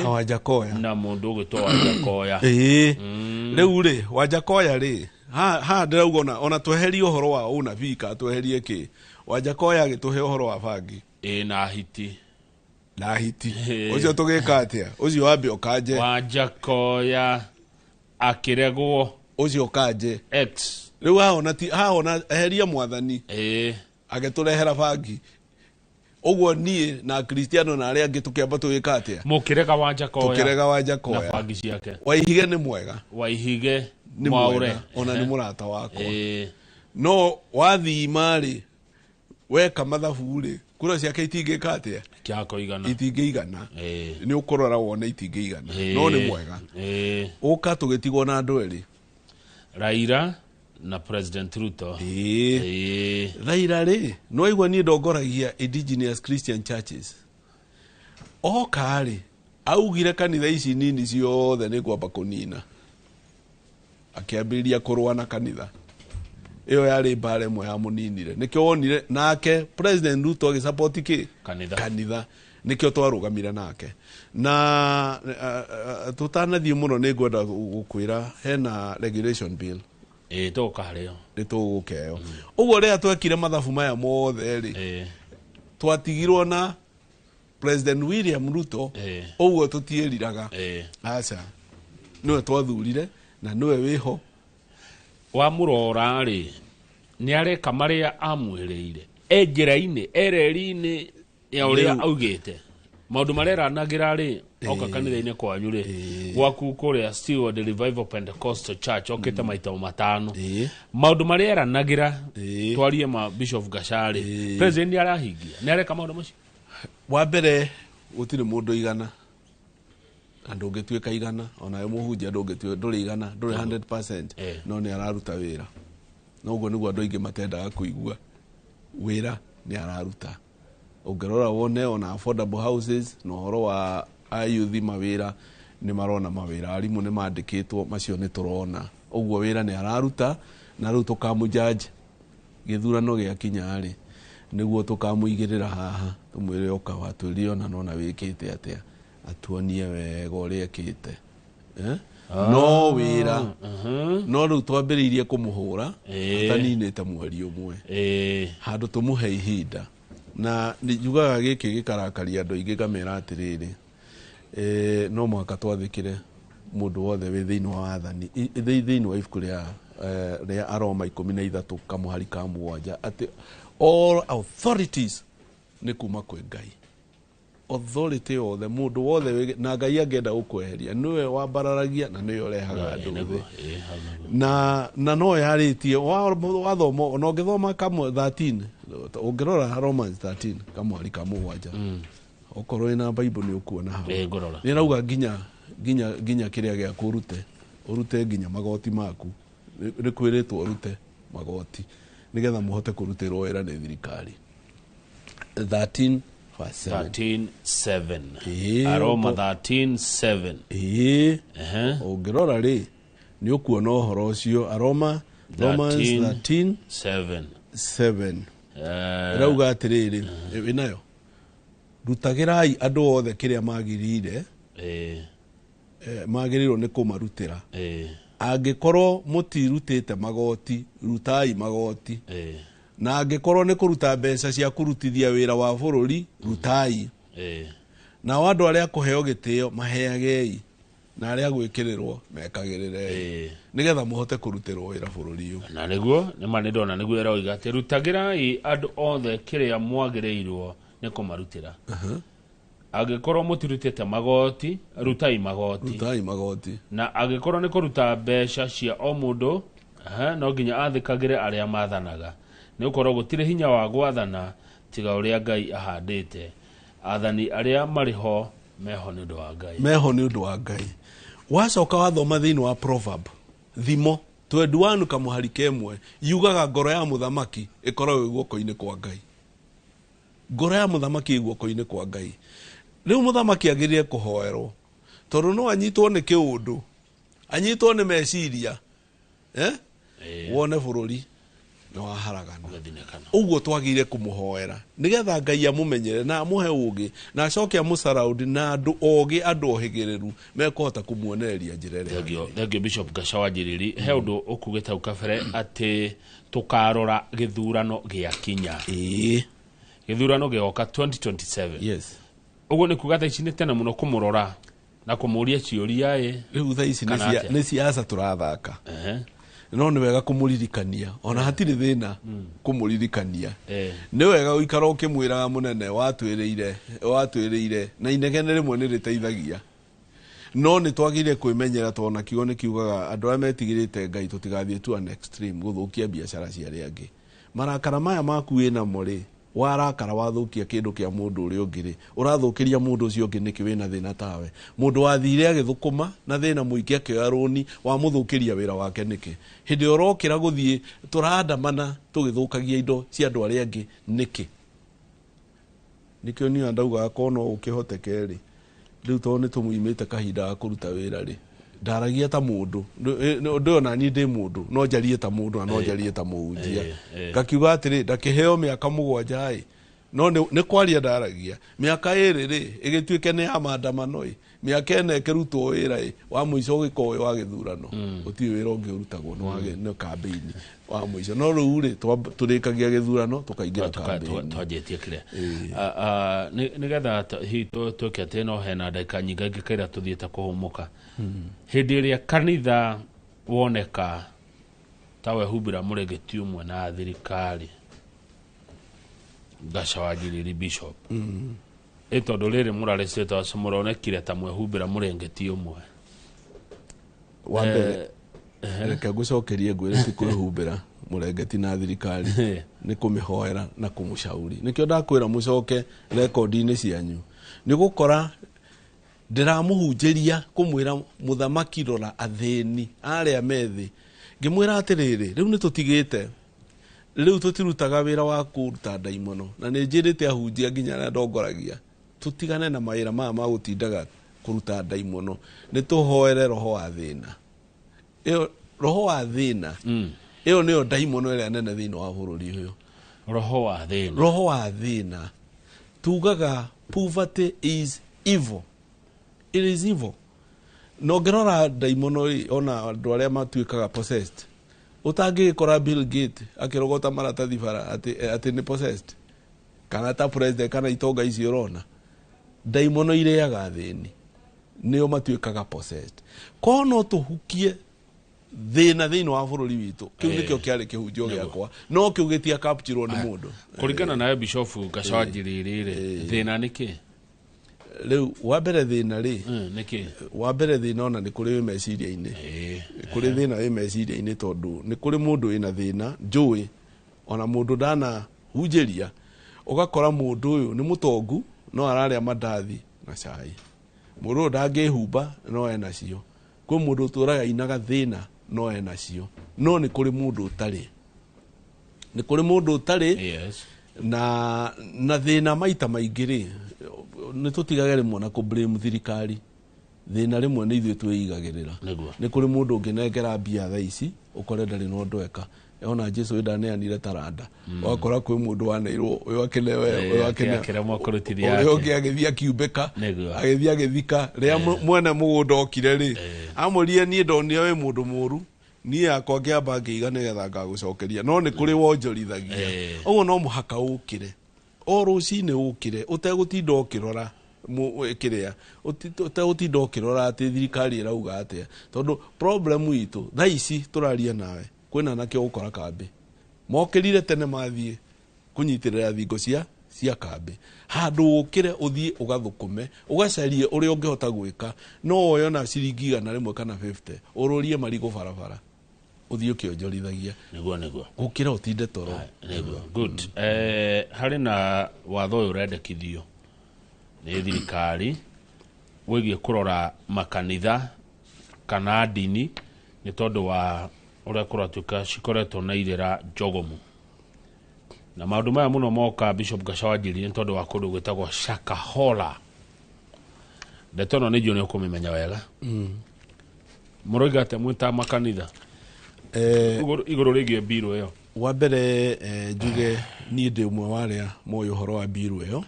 na Wajakoya. Na mũndũ ũgwĩtwo Wajakoya. Rĩu rĩ, Wajakoya rĩ, haha ndĩrauga ona tweherie ũhoro wa ũnabii ka tweherie kĩ. Wajakoya agĩtũhe ũhoro wa bangi. Na hiti. Na hiti. Ũcio tũgĩka atĩa? Ũcio wambe ũkanje. Wajakoya akĩregwo. Ũcio ũkanje. X. Rĩu haha eheria mwathani. Agĩtũrehera bangi. Ũguo niĩ na Kristiano na arĩa angĩ tũkĩamba tũgĩka atĩa? Mũkĩrega Wajakoya. Tũkĩrega Wajakoya. Na bangi ciake. Waihige nĩ mwega. Waihige nĩ mwega. Ona nĩ mũrata wakwa. No wathima rĩ, weka mathabu rĩ, kura ciake itingĩka atĩa? Itingĩigana. Nĩ ũkũrora wone itingĩigana. No nĩ mwega. Ũka tũgĩtigwo na andũ erĩ. Raila na President Ruto. Raila rĩ, no aigua niĩ ndongoragia Indigenous Christian Churches. Oka rĩ, augire kanitha ici nini ciothe nĩ ngwamba kũnina. Akĩambĩrĩria kũrũa na kanitha. Ĩyo yarĩ mbara ĩmwe ya mũninire. Nĩkĩo wonire nake President Ruto agĩsupport kĩ? Kanitha. Nĩkĩo twarũgamire nake. Na tũtanathiĩ mũno nĩ ngwenda gũkwĩra hena regulation bill. Tũgũka harĩo. Nĩ tũgũkeo. Ũguo rĩrĩa twekire mathabu maya mothe rĩ, twatigirwo na President William Ruto. Ũguo tũtiĩriraga. Aca. Nĩwe twathurire na nĩwe wĩho. Wamũrora rĩ, nĩ areka marĩa amwĩrĩire. Njĩra-inĩ, ereri-inĩ ya ũrĩa augĩte. Maũndũ marĩa eranagĩra rĩ, oka kanitha-inĩ kwanyu rĩ, gwaku kũrĩa Steward Revival Pentecostal Church okĩte maita matano. Maũndũ marĩa eranagĩra, twarie ma Bishop Gachari. President nĩ arahingia, nĩ areka maũndũ macio? Wa mbere gũtirĩ mũndũ igana. Na ndũngĩtuĩka igana, ona we mũhunjia ndũrĩ igana, ndũrĩ 100%, no nĩ araruta wĩra. No ũguo nĩguo andũ aingĩ matendaga kũigua. Wĩra nĩ araruta. Ũngĩrora wone ona affordable houses na ũhoro wa ayuthi mawĩra nĩ marona mawĩra, arimũ nĩ mandĩkĩtwo, macio nĩ tũrona. Ũguo wĩra nĩ araruta, na rĩu tũkamũjudge gĩthurano gĩakinya rĩ, nĩguo tũkamũigĩrĩra haha, tũmwĩre ũka watwĩrire ona nona wĩkĩte atĩa, atuonie wega ũrĩa ekĩte. No wĩra, no rĩu twambĩrĩirie kũmũhũra ataninĩte mweri ũmwe. Handũ tũmũhe ihinda. Na njugaga gĩkĩ gĩkarakaria andũ aingĩ ngamera atĩrĩrĩ, no mũhaka twathĩkĩre mũndũ wothe wĩ thĩinĩ wa wathani, thĩinĩ wa ibuku rĩa Aroma 13 kamũhari ka 7, atĩ all authorities nĩ kuma kwĩ Ngai. Authority yothe, mũndũ wothe na Ngai angĩenda gũkweheria, nĩwe wambararagia na nĩwe ũrehaga andũ thĩ. Na no yarĩtie wathoma, ona ũngĩthoma kamwe 13, ũngĩrora Romans 13 kamwari ka 7, okorwo wĩna Bible nĩ ũkuona hau. Nĩ ĩrauga nginya kĩrĩa gĩaku ũrute, ũrute nginya magoti maku. Nĩ kwĩrĩtwo ũrute magoti nĩgetha mũhote kũrutĩrwo wĩra nĩ thirikari. 13 verse 7. 13:7. Aroma 13:7. Ũngĩrora rĩ, nĩ ũkuona ũhoro ũcio. Aroma Romans 13:7. 7. Ĩrauga atĩrĩrĩ, ĩnayo, rutagĩrai andũ othe kĩrĩa magĩrĩire, magĩrĩirwo nĩ kũmarutĩra. Angĩkorwo mũtirutĩte magoti, rutai magoti. Na angĩkorwo nĩ kũruta mbeca cia kũrutithia wĩra wa bũrũri, rutai. Nao andũ arĩa kũheo gĩtĩo maheagei. Na arĩa gwĩkĩrĩrwo mekagĩrĩre nĩgetha mũhote kũrutĩrwo wĩra bũrũri ũyũ. Na nĩguo nĩma nĩ ndona nĩguo ĩroiga atĩ rutagĩrai andũ othe kĩrĩa mwagĩrĩirwo nĩ kũmarutĩra. Angĩkorwo mũtirutĩte magoti, rutai magoti. Rutai magoti. Na angĩkorwo nĩ kũruta mbeca cia o mũndũ, no nginya athĩkagĩre arĩa mathanaga, nĩ gũkorwo gũtirĩ hinya wa gwathana tiga ũrĩa Ngai ahandĩte. Athani arĩa marĩ ho meho nĩ ũndũ wa Ngai. Meho nĩ ũndũ wa Ngai. Wacoka wathoma thĩinĩ wa proverb thimo 21 kamũhari kemwe yugaga ngoro ya mũthamaki ĩkoragwo ĩ guoko-inĩ kwa Ngai. Ngoro ya mũthamaki ĩ guoko-inĩ kwa Ngai. Rĩu mũthamaki agĩrĩire kũhoerwo tondũ no anyitwo nĩ kĩũndũ, anyitwo nĩ meciria, wone bũrũri nĩ waharagana. Ũguo twagĩrĩire kũmũhoera nĩgetha Ngai amũmenyere na amũhe ũgĩ na acoke amũsaraũndi na andũ ogĩ, andũ ohĩgĩrĩru mekũhota kũmuonereria njĩra ĩrĩa yagĩrĩire. Thank you Bishop Gacawa Njiriri. He ũndũ ũkugĩte hau kabere atĩ tũkarora gĩthurano gĩakinya. Gĩthurano gĩgoka 2027. Yes. Ũguo nĩ kuga thaa ici nĩ tene mũno kũmũrora na kũmũria ciũria ĩ. Rĩu thaa ici nĩ siasa tũrathaka. No nĩ wega kũmũririkania ona hatirĩ thĩna kũmũririkania. Nĩ wega gũikara ũkĩmwĩraga mũnene watwĩrĩire na inegene rĩmwe nĩ rĩteithagia. No nĩ twagĩrĩire kwĩmenyera tondũ ona kiugo nĩ kiugaga andũ arĩa metigĩrĩte Ngai tũtigathiĩ to an extreme gũthũkia biacara cia arĩa angĩ. Marakara maya maku wĩnamo rĩ, warakara wathũkia kĩndũ kĩa mũndũ ũrĩa ũngĩ rĩ, ũrathũkĩria mũndũ ũcio ũngĩ nĩkĩ wĩna thĩna tawe? Mũndũ wathire agĩthũkũma na thĩna mũingĩ akĩoya rũni, wamũthũkĩria wĩra wake nĩkĩ? Hĩndĩ ĩrĩa ũrokĩra gũthiĩ tũraandamana tũgĩthũkagia indo cia andũ arĩa angĩ nĩkĩ? Nĩkĩo niĩ ndaugaga korwo no ũkĩhoteke rĩ, rĩu tondũ nĩ tũmũimĩte kahinda ga kũruta wĩra rĩ, ndaragia ta mũndũ, ndĩ ona niĩ ndĩ mũndũ, no njarie ta mũndũ na no njarie ta mũhunjia. Ngakiuga atĩrĩ, ndakĩheo mĩaka 7 ĩ, no nĩ kwaria ndaragia. Mĩaka 2 rĩ, ĩgĩtuĩke nĩ ya maandamano ĩ, mĩaka 4 ĩkĩrutwo wĩra ĩ, wa mũico ũgĩkorwo wĩ wa gĩthurano. Gũtirĩ wĩra ũngĩ ũrutagwo, nĩ kambĩini wa mũico. No rĩu rĩ, tũrĩkagia gĩthurano tũkaingĩra kambĩini. Twanjĩtie kĩrĩa. Nĩgetha hihi twĩke atĩ no hena ndagĩka nyingĩ kaira tũthiĩte kũhũmũka. Hĩndĩ ĩrĩa kanitha woneka ta wehumbĩra mũrĩngĩti ũmwe na thirikari, Gacawa Njiriri Bishop, ĩ tondũ rĩrĩ mũrarĩ State House mũronekire ta mwehumbĩra mũrĩngĩti ũmwe. Wa mbere, reke ngũcokerie ngwĩre ti kwĩhumbĩra mũrengeti na thirikari, nĩ kũmĩhoera na kũmũcauri. Nĩkĩo ndakwĩra mũcoke rekondi-inĩ cianyu. Nĩ gũkora ndĩramũhunjĩria kũmwĩra mũthamaki rora athĩni arĩa methĩ. Ngĩmwĩra atĩrĩrĩ, rĩu nĩ tũtigĩte, rĩu tũtirutaga wĩra wa kũruta ndaimono, na nĩ njĩrĩte ahunjia nginya arĩa ndongoragia tũtigane na mawĩra maya ma gũtindaga kũruta ndaimono, nĩ tũhoere roho wa thĩna. Ĩyo roho wa thĩna, ĩyo nĩyo ndaimono ĩrĩa nene thĩinĩ wa bũrũri ũyũ. Roho wa thĩna. Roho wa thĩna. Tugaga poverty is evil. It is evil. Na ũngĩrora ndaimono rĩ, ona andũ arĩa matuĩkaga possessed, ũtangĩgĩkora Bill Gates akĩrogota maratathi bara atĩ nĩ possessed, kana ta president kana itonga icio ũrona, ndaimono irĩaga athĩni, nĩo matuĩkaga possessed. Korwo no tũhukie thĩna thĩinĩ wa bũrũri witũ, kĩu nĩkĩo kĩarĩ kĩhunjio gĩakwa, no kĩu gĩtiakapchirwo nĩ mũndũ. Kũringana nawe Bishop Gacawa Njiriri rĩ, thĩna nĩ kĩ? Rĩu wa mbere thĩna rĩ, nĩkĩ? Wa mbere thĩna ona nĩ kũrĩ wĩ meciria-inĩ. Kũrĩ thĩna wĩ meciria-inĩ tondũ nĩ kũrĩ mũndũ wĩna thĩna njũĩ, ona mũndũ ndanahunjĩria, ũgakora mũndũ ũyũ nĩ mũtongu no ararĩa mandathi na cai, mũndũ ũyũ ndangĩhumba no ena cio, kwĩ mũndũ ũtũraga ainaga thĩna no ena cio, no nĩ kũrĩ mũndũ ũtarĩ, nĩ kũrĩ mũndũ ũtarĩ. Yes. Na thĩna maita maingĩ rĩ, nĩ tũtigage rĩmwe na kũ blame thirikari. Thĩna rĩmwe nĩ ithuĩ twĩigagĩrĩra. Nĩ kũrĩ mũndũ ũngĩnengera mbia thaa ici ũkore ndarĩ na ũndũ eka. Ona Jesu ndaneanire taranda. Wakora kwĩ mũndũ waneirwo, ũyũ akĩnewe, ũyũ akĩnewe. Akĩremwo kũrutithia Ũrĩa yake. ũngĩ agĩthiĩ akiumbĩka, agĩthiĩ agĩthika. Rĩrĩa mwene mũgũnda okire rĩ, amũrie niĩ ndonire wĩ mũndũ mũũru, niĩ yakwa ngĩamba ngĩiga nĩgetha ngagũcokeria, no nĩ kũrĩ wonjorithagia. Ũguo no mũhaka ũkĩre o rũcinĩ, ũkĩre ũtegũtinda ũkĩrora Kĩrĩa ũteũtinda ũkĩrora atĩ thirikari ĩrauga atĩa, tondũ problem itũ thaa ici tũraria nawe kwĩna anake ũgũkora kambĩ mokĩrire tene mathiĩ kũnyitĩrĩra thingo cia kambĩ, handũ ũkĩre ũthiĩ ũgathũkũme, ũgacarie ũrĩa ũngĩhota gwĩka. No woye ona ciringi 100 kana 50 ũrũrie marigũ barabara, ũthiĩ ũkĩonjorithagia. Niguo, niguo. Gũkĩra ũtinde toro. Niguo, good. Harĩ na watho ũyũ ũrendekithio nĩ thirikari wĩgiĩ kũrora makanitha kana ndini, nĩ tondũ wa ũrĩa kũratuĩka cikoretwo na irĩra njogomu na maũndũ maya mũno moka. Bishop Gachawajiri, nĩ tondũ wa kũndũ gwĩtagwo Shakahola. Ndeto ĩno nĩ njũĩ nĩ ũkũmĩmenya wega. Mũroiga atĩa mwĩ ta makanitha igũrũ rĩgiĩ mbirũ ĩyo? Wa mbere, njuge niĩ ndĩ ũmwe wa arĩa moĩ ũhoro wa mbiru ĩyo.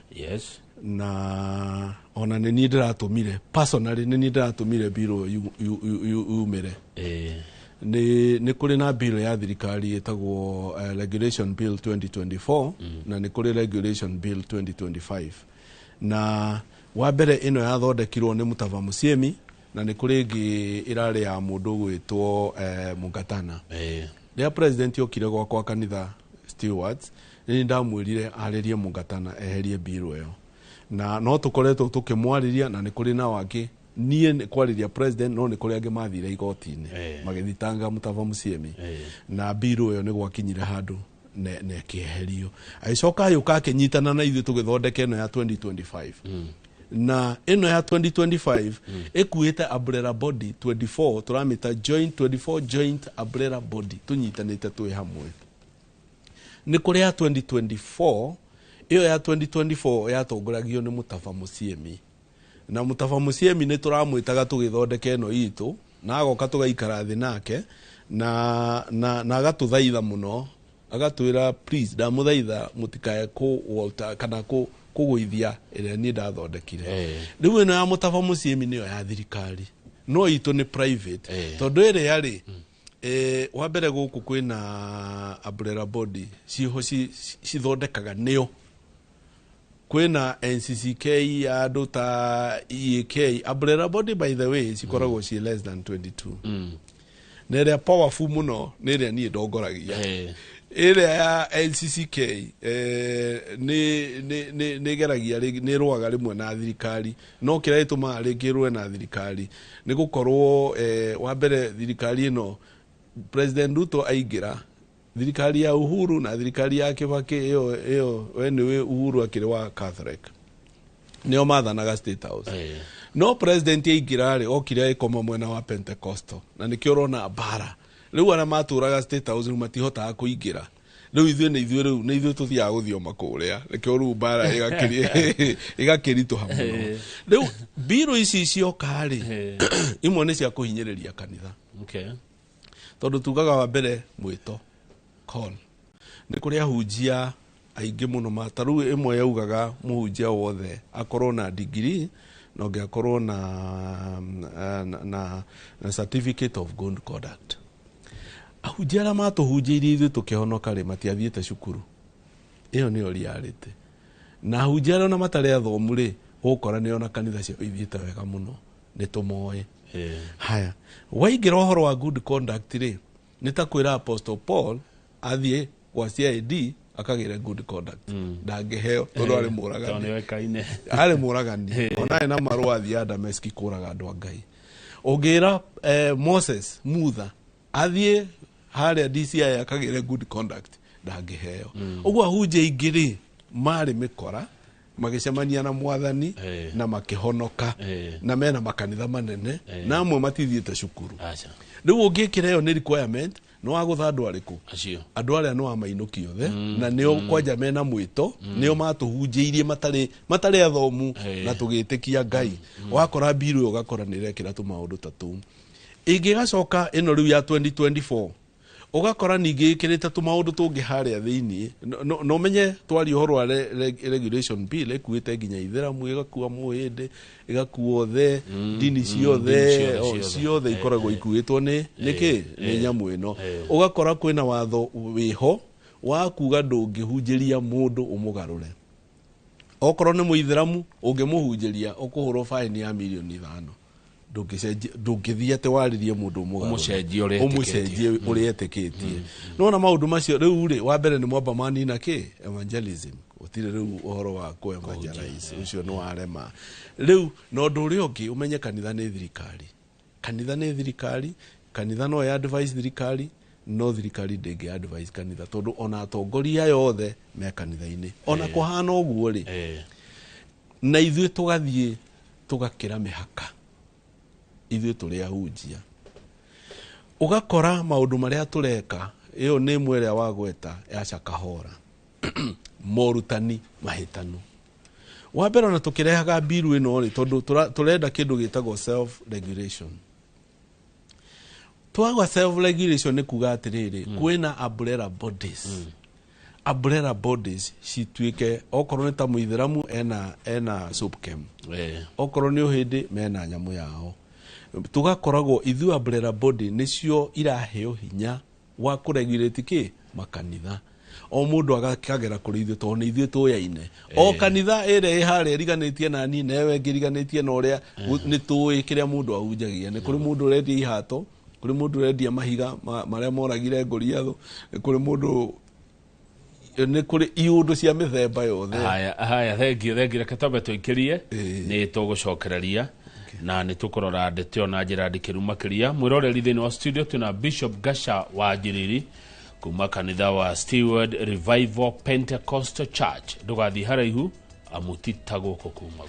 Na ona nĩ niĩ ndĩratũmire personally, nĩ niĩ ndĩratũmire mbiru ĩyo yumĩre. Nĩ kũrĩ na bill ya thirikari ĩtagwo Regulation Bill 2024, na nĩ kũrĩ Regulation Bill 2025. Na wa mbere ĩno yathondekirwo nĩ Mutava Musyimi, na nĩ kũrĩ ĩngĩ ĩrarĩ ya mũndũ ũgwĩtwo Mungatana. Rĩrĩa president okire gwakwa kanitha Stewards, nĩ ndamwĩrire arĩrie Mungatana eherie bill ĩyo, na no tũkoretwo tũkĩmwarĩria, na nĩ kũrĩ na wangĩ. Niĩ nĩ kwarĩria president, no nĩ kũrĩ angĩ mathire igoti-inĩ magĩthitanga Mutava Musyimi. Na bill ĩyo nĩ gwakinyire handũ na ĩkĩeherio. Agĩcoka agĩũka akĩnyitana na ithuĩ tũgĩthondeka ĩno ya 2025. Na ĩno ya 2025 ĩkuĩte umbrella body 24, tũramĩta joint 24, joint umbrella body, tũnyitanĩte twĩ hamwe. Nĩ kũrĩ ya 2024. Ĩyo ya 2024 yatongoragio nĩ Mutava Musyimi, na Mutava Musyimi nĩ tũramwĩtaga tũgĩthondeka ĩno itũ, na agoka tũgaikara thĩ nake na agatũthaitha mũno, agatwĩra, "Please, ndamũthaitha mũtikae kũ kana kũgũithia ĩrĩa niĩ ndathondekire." Rĩu ĩno ya Mutava Musyimi nĩyo ya thirikari, no itũ nĩ private. Tondũ ĩrĩa rĩ, wa mbere gũkũ kwĩna umbrella body ciho cithondekaga, nĩo kwĩna NCCK ya andũ ta EAK. Umbrella body, by the way, cikoragwo ciĩ less than 22. Na ĩrĩa powerful mũno nĩ ĩrĩa niĩ ndongoragia, ĩrĩa ya NCCK. Nĩ ĩgeragia nĩ ĩrũaga rĩmwe na thirikari, no kĩrĩa gĩtũmaga rĩngĩ ĩrũe na thirikari nĩ gũkorwo, wa mbere, thirikari ĩno President Ruto aingĩra, thirikari ya Uhuru na thirikari ya Kibaki ĩyo we nĩwe Uhuru akĩrĩ wa Catholic, nĩo mathanaga State House. No president aingĩra rĩ, okire agĩkoma mwena wa Pentecostal, na nĩkĩo ũrona mbara rĩu. Arĩa matũraga State House rĩu matihotaga kũingĩra. Rĩu ithuĩ nĩ ithuĩ, rĩu nĩ ithuĩ tũthiaga gũthioma kũrĩa, nĩkĩo rĩu mbara ĩgakĩritũha mũno. Rĩu mbirũ ici cioka rĩ, imwe nĩ cia kũhinyĩrĩria kanitha. Tondũ tugaga wa mbere mwĩto call nĩ kũrĩ ahunjia aingĩ mũno ma ta rĩu ĩmwe yaugaga mũhunjia wothe akorwo na degree, na ũngĩ akorwo na certificate of good conduct. Ahunjia arĩa matũhunjĩirie ithuĩ tũkĩhonoka rĩ, matiathiĩte cukuru. Ĩyo nĩyo reality. Na ahunjia arĩa ona matarĩ athomu rĩ, ũgũkora nĩ ona kanitha ciao ithiĩte wega mũno, nĩ tũmoĩ. Haya, waingĩra ũhoro wa good conduct rĩ, nĩ ta kwĩra Apostle Paul athiĩ gwa CID akagĩre good conduct. Ndangĩheo tondũ arĩ Tondũ mũragani. nĩoĩkaine. Arĩ mũragani, ona arĩ na marũa athiĩ Dameski kũraga andũ a Ngai. Ũngĩra Moses Mutha athiĩ harĩa DCI akagĩre good conduct, ndangĩheo. Ũguo ahunjia aingĩ rĩ, marĩ mĩkora, magĩcemania na Mwathani na makĩhonoka, na mena makanitha manene, na amwe matithiĩte cukuru. Aca. Rĩu ũngĩkĩra ĩyo nĩ requirement, nĩ wagũtha andũ arĩkũ? Acio. Andũ arĩa nĩ wamainũki othe, na nĩo kwanja mena mwĩto, nĩo matũhunjĩirie matarĩ athomu, na tũgĩtĩkia Ngai. Wakora mbiru ĩyo, ũgakora nĩ ĩrekĩra tũmaũndũ ta tũu. Ĩngĩgacoka ĩno rĩu ya 2024, ũgakora ningĩ ĩkĩrĩte tũmaũndũ tũngĩ harĩa thĩiniĩ. No ũmenye twaria ũhoro wa regulation bill ĩkuĩte nginya ithĩramu, ĩgakua mũhĩndĩ, ĩgakua othe, ndini ciothe. Ndini ciothe, ciothe. Ciothe ikoragwo ikuĩtwo nĩ nĩkĩ? Nĩ nyamũ ĩno. Ũgakora kwĩna watho wĩho wa kuga ndũngĩhunjĩria mũndũ ũmũgarũre. Okorwo nĩ mũithĩramu ũngĩmũhunjĩria ũkũhũrwo faini ya mirioni 5. Ndũngĩthiĩ atĩ warĩrie mũndũ ũmũcenjie ũrĩa etĩkĩtie. Nĩwona maũndũ macio rĩu rĩ, wa mbere nĩ mwamba manina kĩ evangelism, gũtirĩ rĩu ũhoro wa kũ evangelize, ũcio nĩ warema. Rĩu na ũndũ ũrĩa ũngĩ ũmenye kanitha nĩ thirikari. Kanitha nĩ thirikari, kanitha no ya advise thirikari, no thirikari ndĩngĩ advise kanitha tondũ ona atongoria yothe me kanitha-inĩ. Ona kũhana ũguo rĩ, na ithuĩ tũgathiĩ tũgakĩra mĩhaka, ithuĩ tũrĩ ahunjia. Ũgakora maũndũ marĩa tũreka, ĩyo nĩ ĩmwe ĩrĩa wagweta ya Shakahola, morutani mahĩtanu. Wa mbere ona tũkĩrehaga mbiru ĩno rĩ, tondũ tũrenda kĩndũ gĩtagwo self regulation. Twaga self regulation nĩ kuga atĩrĩrĩ, kwĩna umbrella bodies. Umbrella bodies cituĩke, okorwo nĩ ta mũithĩramu ena SUPKEM, okorwo nĩ ũhĩndĩ mena nyamũ yao. Tũgakoragwo ithuĩ umbrella body nĩcio iraheo hinya wa kũregulate kĩ makanitha. O mũndũ agakagera kũrĩ ithuĩ tondũ nĩ ithuĩ tũyaine. O kanitha ĩrĩa ĩ harĩa ĩriganĩtie na niĩ na ĩyo ĩngĩ ĩriganĩtie na ũrĩa, nĩ tũĩ kĩrĩa mũndũ ahunjagia. Nĩ kũrĩ mũndũ ũrendia ihato, kũrĩ mũndũ ũrendia mahiga marĩa moragire Goliath, kũrĩ mũndũ, nĩ kũrĩ iũndũ cia mĩthemba yothe. Haya, thengiũ, reke twambe tũikĩrie, nĩ tũgũcokereria na nĩ tũkũrora ndeto na njĩra ndikĩru makĩria. Mwĩroreri thĩinĩ wa studio twĩna Bishop Gasha wa Njiriri kuma kanitha wa Steward Revival Pentecostal Church. Ndũgathiĩ haraihu amu ti ta gũkũ kumagwo.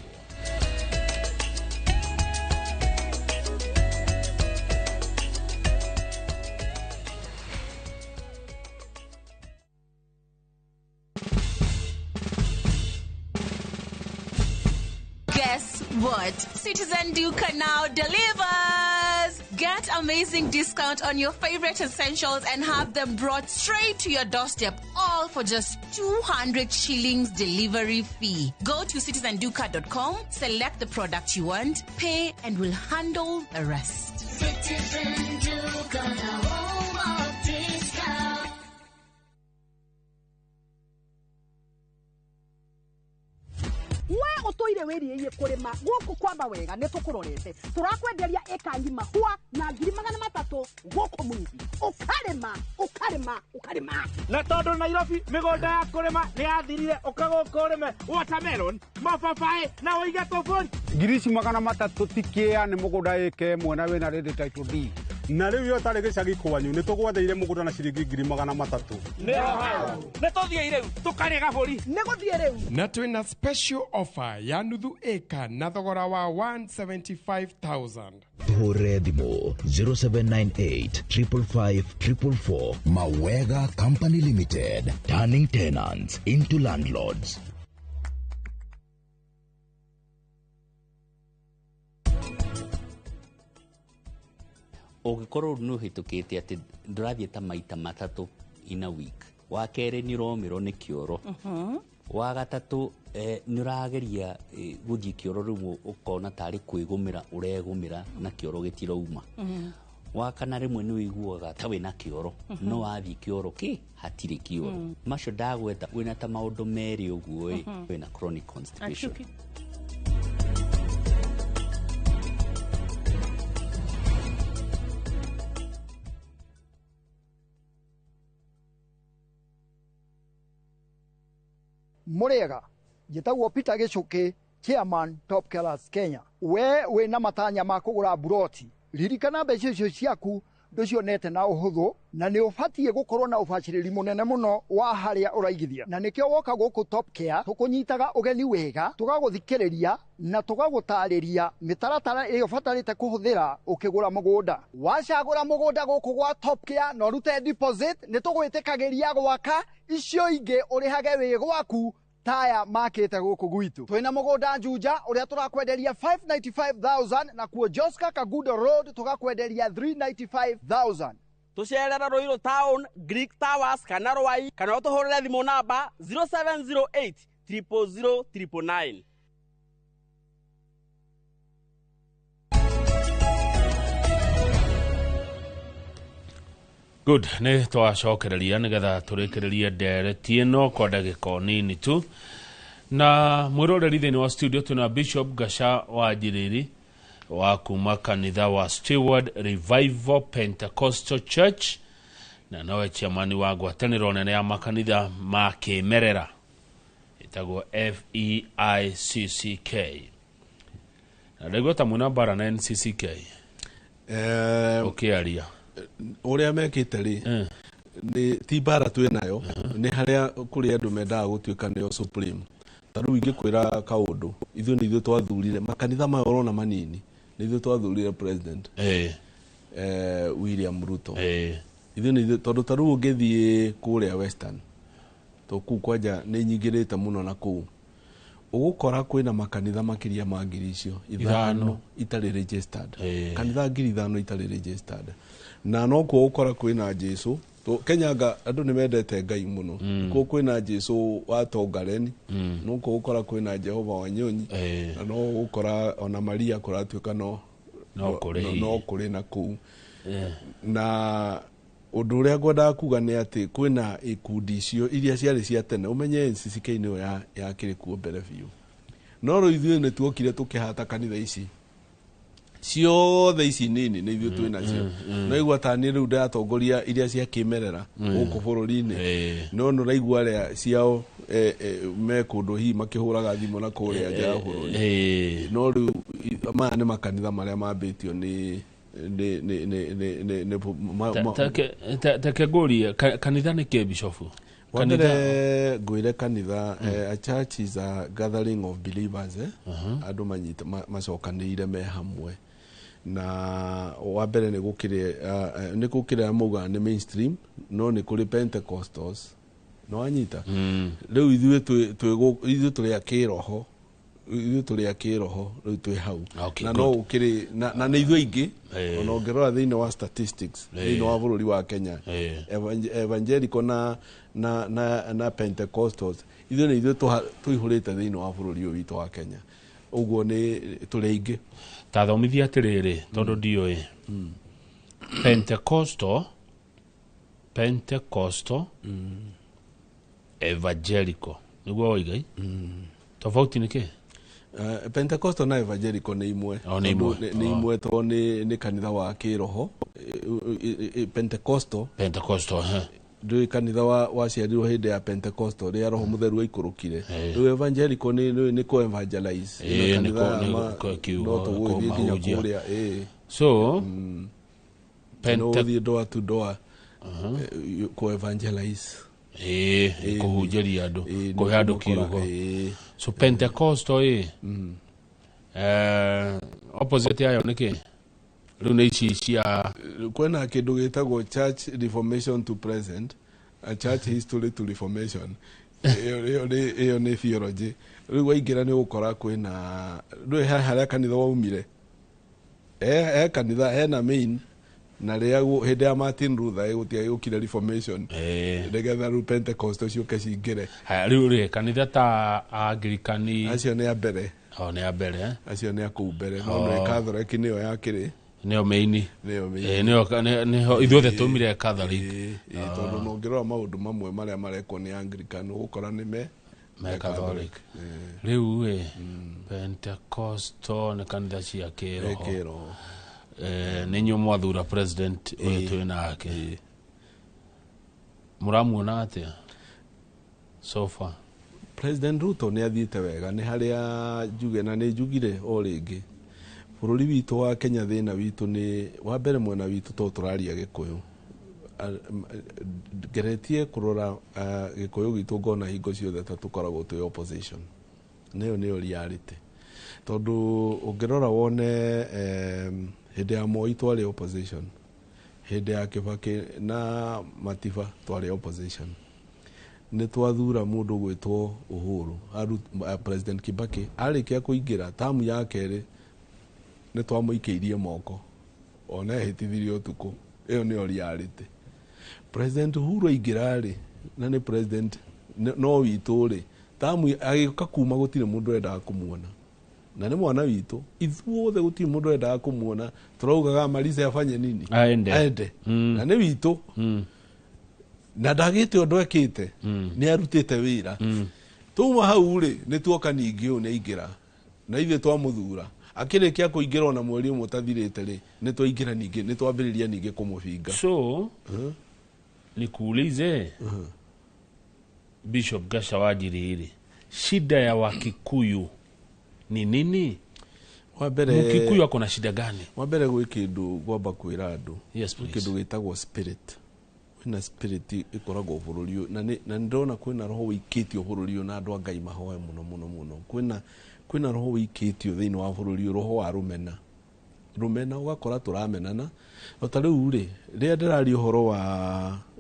Guess what? Citizen Duka now delivers! Get amazing discount on your favorite essentials and have them brought straight to your doorstep, all for just 200 shillings delivery fee. Go to citizenduka.com, select the product you want, pay, and we'll handle the rest. Citizen Duka, the home of discount. We utoire wiriie kurima guku kwamba wega ni tukurorete turakwenderia eka ngima hwa na 300,000 guku mwithi ukarima ukarima ukarima na tondu Nairobi migunda ya kurima ni yathirire uka guku urime watermelon mababaĩ na uige tuburi 300,000 tikia ni mugunda eke mwena wina ready title deed na riu yo tari gicagi kwanyu ni tugwatheire mugunda na ciringi 300,000 ni tuthie riu tukarie gaburi ni guthie riu na twina special offer ya nuthu eka na thogora wa 175,000. Hore thimũ 0798 555 444. Mawega Company Limited, turning tenants into landlords. Ũngĩkorwo nĩ ũhĩtũkĩte atĩ ndũrathiĩ ta maita matatũ in a week, wa kerĩ nĩ ũromĩrwo nĩ kĩoro, wa gatatũ nĩ ũrageria gũthiĩ kĩoro rĩu ũkona tarĩ kwĩgũmĩra ũregũmĩra na kĩoro gĩtirauma, wa kana rĩmwe nĩ ũiguaga ta wĩna kĩoro no wathiĩ kĩoro kĩ hatirĩ kĩoro, macio ndagweta wĩna ta maũndũ merĩ ũguo ĩ wĩna chronic constipation. Murega njĩtagwo Peter Gĩcũkĩ, chairman Top Killers Kenya. We wĩna matanya ma kũgũra buroti, ririkana mbeca icio ciaku ndũcionete na ũhũthũ, na nĩ ũbatiĩ gũkorwo na ũbacĩrĩri mũnene mũno wa harĩa ũraigithia, na nĩkĩo woka gũkũ Top Care tũkũnyitaga ũgeni wega, tũgagũthikĩrĩria na tũgagũtarĩria mĩtaratara ĩrĩa ũbatarĩte kũhũthĩra ũkĩgũra mũgũnda. Wacagũra mũgũnda gũkũ gwa Top Care na ũrute deposit, nĩ tũgwĩtĩkagĩria gwaka icio ingĩ ũrĩhage wĩ gwaku taya makĩte gũkũ gwitũ. Twĩna mũgũnda Juja ũrĩa tũrakwenderia 595,000 na kuo Joska Kagudo Road tũgakwenderia 395,000. Tũcerera Ruiru Town, Greek Towers kana Rwai, kana ũtũhũrĩre thimũ namba 0708 000 999. Good, nĩ twacokereria nĩgetha tũrĩkĩrĩrie ndereti ĩno kwa ndagĩka o nini tu. Na mwiroreri thĩinĩ wa studio twĩna Bishop Gaca wa Njiriri wa kuma kanitha wa Steward Revival Pentecostal Church, na nowe chairman wa ngwatanĩro nene ya makanitha ma kĩmerera ĩtagwo FEICCK. Na ndaigua ta mwĩna mbara na NCCK ũkĩaria ũrĩa mekĩte rĩ, nĩ ti mbara twĩ nayo, nĩ harĩa kũrĩ andũ mendaga gũtuĩka nĩo supreme. Ta rĩu ingĩkwĩra kaũndũ, ithuĩ nĩ ithuĩ twathurire makanitha maya ũrona manini, nĩ ithuĩ twathurire president William Ruto. Ithuĩ nĩ ithuĩ, tondũ ta rĩu ũngĩthiĩ kũrĩa Western, to kũu kwanja nĩ nyingĩrĩte mũno na kũu, ũgũkora kwĩna makanitha makĩria ma 5,000 itarĩ registered. Kanitha 5,000 itarĩ registered. Na no kuo ũgũkora kwĩna Jesu. Kenya andũ nĩ mendete Ngai mũno. Kuo kwĩna Jesu wa Tongareni, no kuo ũgũkora kwĩna Jehova wa Nyonyi, na no ũgũkora ona Maria kũratuĩka no kũrĩ na kũu. Na ũndũ ũrĩa ngwendaga kuga nĩ atĩ kwĩna ikundi icio iria ciarĩ cia tene, ũmenye NCCK nĩyo yakĩrĩ kuo mbere biũ. No rĩu ithuĩ nĩ tuokire tũkĩhata kanitha ici ciothe ici nini nĩ ithuĩ twĩ nacio. No igua ta niĩ rĩu ndĩratongoria iria cia kĩmerera gũkũ bũrũri-inĩ, no nĩ ũraigua arĩa ciao me kũndũ hihi makĩhũraga thimũ na kũrĩa nja ya bũrũri. No rĩu maya nĩ makanitha marĩa mambĩtio nĩ take ngũrie, kanitha nĩ kĩ, Bishop? Wambere ngwĩre kanitha, a church is a gathering of believers, andũ manyita macokanĩrĩire me hamwe. Na wambere nĩ gũkĩrĩ maugaga nĩ mainstream, no nĩ kũrĩ Pentecostals, no wanyita. Rĩu ithuĩ tũrĩ a kĩroho, ithuĩ tũrĩ a kĩroho rĩu twĩ hau. Na no ũkĩrĩ na nĩ ithuĩ aingĩ, ona ũngĩrora thĩinĩ wa statistics thĩinĩ wa bũrũri wa Kenya, evangelical na Pentecostals, ithuĩ nĩ ithuĩ tũihũrĩte thĩinĩ wa bũrũri ũyũ witũ wa Kenya. Ũguo nĩ tũrĩ aingĩ. Ta thomithia atĩrĩrĩ, tondũ ndiũĩ. Pentecostal, evangelical, nĩguo woiga? Tofauti nĩ kĩ? Pentecostal na evangelical nĩ imwe. Nĩ imwe tondũ nĩ kanitha wa kĩroho. Pentecostal ndũĩ kanitha waciarirwo hĩndĩ ya Pentecostal rĩrĩa Roho Mũtheru aikũrũkire. Rĩu evangelical nĩ kũ evangelize. No tũgũthiĩ nginya kũrĩa. So ũthiĩ door to door kũ evangelize, kũhunjĩria andũ, kũhe andũ kiugo. So Pentecostal opposite yayo nĩ kĩ? Rĩu nĩ ici cia kwĩna kĩndũ gĩtagwo Church Reformation to Present, a Church History to Reformation. Ĩyo nĩ theology. Rĩu waingĩra nĩ ũgũkora kwĩna ndũĩ harĩa kanitha waumire. He kanitha hena main, na rĩrĩa hĩndĩ ya Martin Luther gũtiagĩũkire Reformation, nĩgetha rĩu Pentecostal ciũke cingĩre. Haya, rĩu rĩ kanitha ta Anglikani acio nĩ a mbere. Nĩ a mbere. Acio nĩ a kũu mbere. No nĩ Catholic nĩyo yakĩrĩ, nĩyo main, nĩyo ithuothe twaumire Catholic. Tondũ no ũngĩrora maũndũ mamwe marĩa marekwo nĩ Anglican ũgũkora nĩ me Catholic. Rĩu ĩ Pentecostal nĩ kanitha cia kĩroho. Nĩ inyuĩ mwathura president ũyũ twĩ nake. Mũramuona atĩa so far? President Ruto nĩ athiĩte wega, nĩ harĩa njuge na nĩ njugire o rĩngĩ. Bũrũri witũ wa Kenya thĩna witũ nĩ wa mbere mwena witũ tondũ tũraria Gĩkũyũ. Ngeretie kũrora Gĩkũyũ gitũ ngona hingo ciothe ta tũkoragwo twĩ opposition. Nĩyo nĩyo reality. Tondũ ũngĩrora wone hĩndĩ ya Moi twarĩ opposition, hĩndĩ ya Kibaki na Matiba twarĩ opposition. Nĩ twathura mũndũ gwĩtwo Uhuru, President Kibaki arĩkia kũingĩra tamu ya kerĩ nĩ twamũikĩirie moko, ona ehĩtithirie ũtukũ. Ĩyo nĩyo reality. President Uhuru aingĩra rĩ, na nĩ president no witũ rĩ, tamu agĩũka kuma gũtirĩ mũndũ wendaga kũmuona. Na nĩ mwana witũ, ithuothe gũtirĩ mũndũ wendaga kũmuona. Tũraugaga Marisa afanye nini? Aende. Na nĩ witũ. Na ndagĩte ũndũ ekĩte, nĩ arutĩte wĩra. Twauma hau rĩ, nĩ tuoka ningĩ ũyũ nĩ aingĩra na ithuĩ twamũthura, akĩrĩkia kũingĩra ona mweri ũmwe ũtathirĩte rĩ, nĩ twaingĩra ningĩ, nĩ twambĩrĩria ningĩ kũmũbinga. So nikuulize, Bishop Gaca wa Njiriri, shida ya Wakikuyu ni nini? Wa mbere, Mkikuyu ako na shida gani? Wa mbere gwĩ kĩndũ ngwamba kwĩra andũ. Yes, Gwĩ please. kĩndũ gĩtagwo spirit. Kwĩna spirit ĩkoragwo bũrũri ũyũ, na nĩ ndĩrona kwĩna roho wĩikĩtio bũrũri ũyũ, na andũ a Ngai mahoe mũno mũno mũno. Kwĩna roho wĩikĩtio thĩinĩ wa bũrũri ũyũ, roho wa rũmena. Rũmena, ũgakora tũramenana. O ta rĩu rĩ, rĩrĩa ndĩraria ũhoro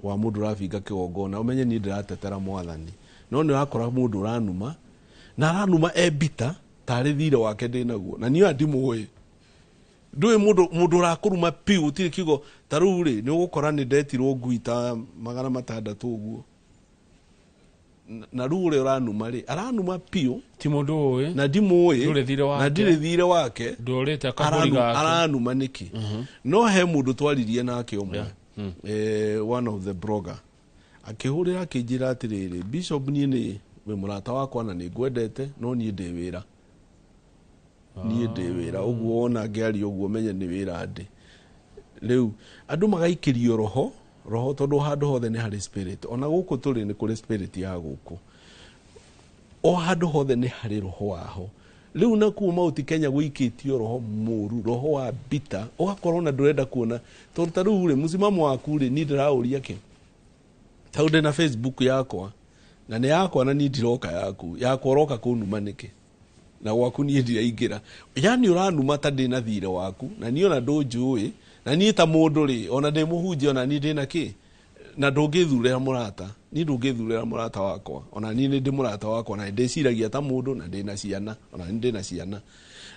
wa mũndũ ũrabinga kĩgongona, ũmenye niĩ ndĩratetera mwathani. No nĩ ũrakora mũndũ ũranuma, na aranuma e bita, tarĩ thirĩ wake ndĩnaguo. Na niĩ ona ndimũĩ. Ndũĩ mũndũ ũrakũruma piũ, gũtirĩ kiugo. Ta rĩu rĩ, nĩ ũgũkora nĩ ndetirwo ngui ta 600 ũguo. Na rĩu ũrĩa ũranuma rĩ, aranuma piũ. Ti mũndũ ũĩ. Na ndimũĩ. Ndũrĩ thirĩ wake. Na ndirĩ thirĩ wake. Ndũrĩte kaburi gake. Aranuma nĩkĩ? No he mũndũ twaririe nake ũmwe. One of the blogger. Akĩhũrĩra akĩnjĩra atĩrĩrĩ, Bishop, niĩ nĩ wĩ mũrata wakwa na nĩ ngwendete, no niĩ ndĩ wĩra. Niĩ ndĩ wĩra. Ũguo wona ngĩaria ũguo menye nĩ wĩra ndĩ. Rĩu andũ magaikĩrio roho, roho tondũ handũ hothe nĩ harĩ spirit. Ona gũkũ tũrĩ nĩ kũrĩ spirit ya gũkũ. O handũ hothe nĩ harĩ roho waho. Rĩu nakuo Mount Kenya gũikĩtio roho mũru, roho wa bita, ũgakorwo na ndũrenda kuona. Tondũ ta rĩu rĩ, mũsimamo waku rĩ, niĩ ndĩraũria kĩ? Tondũ ndĩ na Facebook yakwa, na nĩ yakwa na niĩ ndiroka yaku. Yakwa ũroka kũnuma nĩkĩ? Na gwaku niĩ ndiraingĩra. Yaani ũranuma ta ndĩna thirĩ waku, na niĩ ona ndũnjũĩ, na niĩ ta mũndũ rĩ, ona ndĩ mũhunjia, ona niĩ ndĩna kĩ? Na ndũngĩthurĩra mũrata. Niĩ ndũngĩthurĩra mũrata wakwa. Ona niĩ nĩ ndĩ mũrata wakwa, na ndĩciragia ta mũndũ, na ndĩna ciana, ona niĩ ndĩna ciana.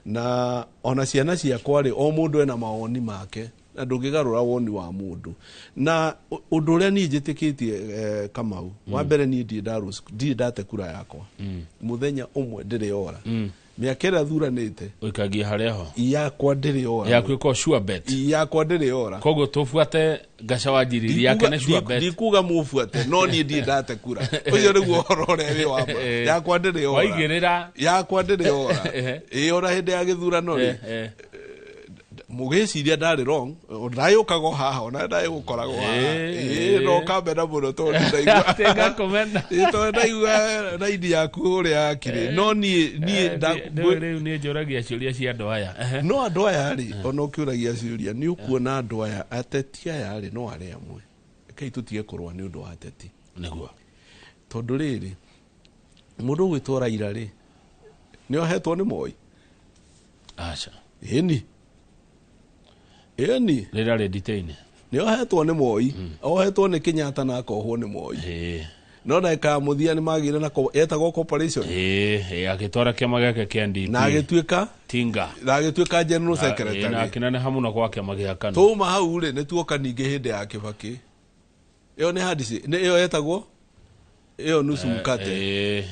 Na ona ciana ciakwa rĩ, o mũndũ ena mawoni make, na ndũngĩgarũra woni wa mũndũ. Na ũndũ ũrĩa niĩ njĩtĩkĩtie, Kamau, wa mbere niĩ ndirĩ ndate kura yakwa. Mũthenya ũmwe ndĩrĩ ora. Mĩaka ĩrĩa thuranĩte, Ũikagia harĩa ho. Yakwa ndĩrĩ ora. Yaku ĩkoragwo sure bet. Yakwa ndĩrĩ ora. Koguo tũbuate Gaca wa Njiriri yake nĩ sure bet. Ndikuga mũbuate, no niĩ ndirĩ ndate kura. Ũcio nĩguo ũhoro ũrĩa wĩ wa ma. Yakwa ndĩrĩ ora. Waigĩrĩra. Yakwa ndĩrĩ ora. Ĩĩ, ona hĩndĩ ya gĩthurano rĩ, mũgĩciria ndarĩ wrong, ndayũkaga o haha, ona ndayũkoragwo haha. Ĩĩ, no ũkamena mũno tondũ ndaigua. Atĩ ngakũmena. Ĩĩ, tondũ ndaigua raini yaku ũrĩa yakĩrĩ. No niĩ Rĩu niĩ njũragia ciũria cia andũ aya. No andũ aya rĩ, ona ũkĩũragia ciũria, nĩ ũkuona andũ aya, ateti aya rĩ, no arĩa amwe. Rekei tũtige kũrũa nĩ ũndũ wa ateti. Nĩguo. Tondũ rĩrĩ, mũndũ ũgwĩtwo Raila rĩ, nĩ ohetwo nĩ Moi? Aca. Ĩni. Ĩni. Rĩrĩa arĩ nditĩ-inĩ. Nĩ ohetwo nĩ Moi. Ohetwo nĩ Kenyatta na akohwo nĩ Moi. No ndagĩka ya mũthia nĩ magĩire na yetagwo corporation. Agĩtwara kĩama gĩake kĩa NDP. Na agĩtuĩka Tinga. Na agĩtuĩka general secretary. Na akĩneneha mũno kwa kĩama gĩa KANU. Twauma hau rĩ, nĩ tuoka ningĩ hĩndĩ ya Kibaki. Ĩyo nĩ handshake, nĩ ĩyo yetagwo? Ĩyo nusu mkate.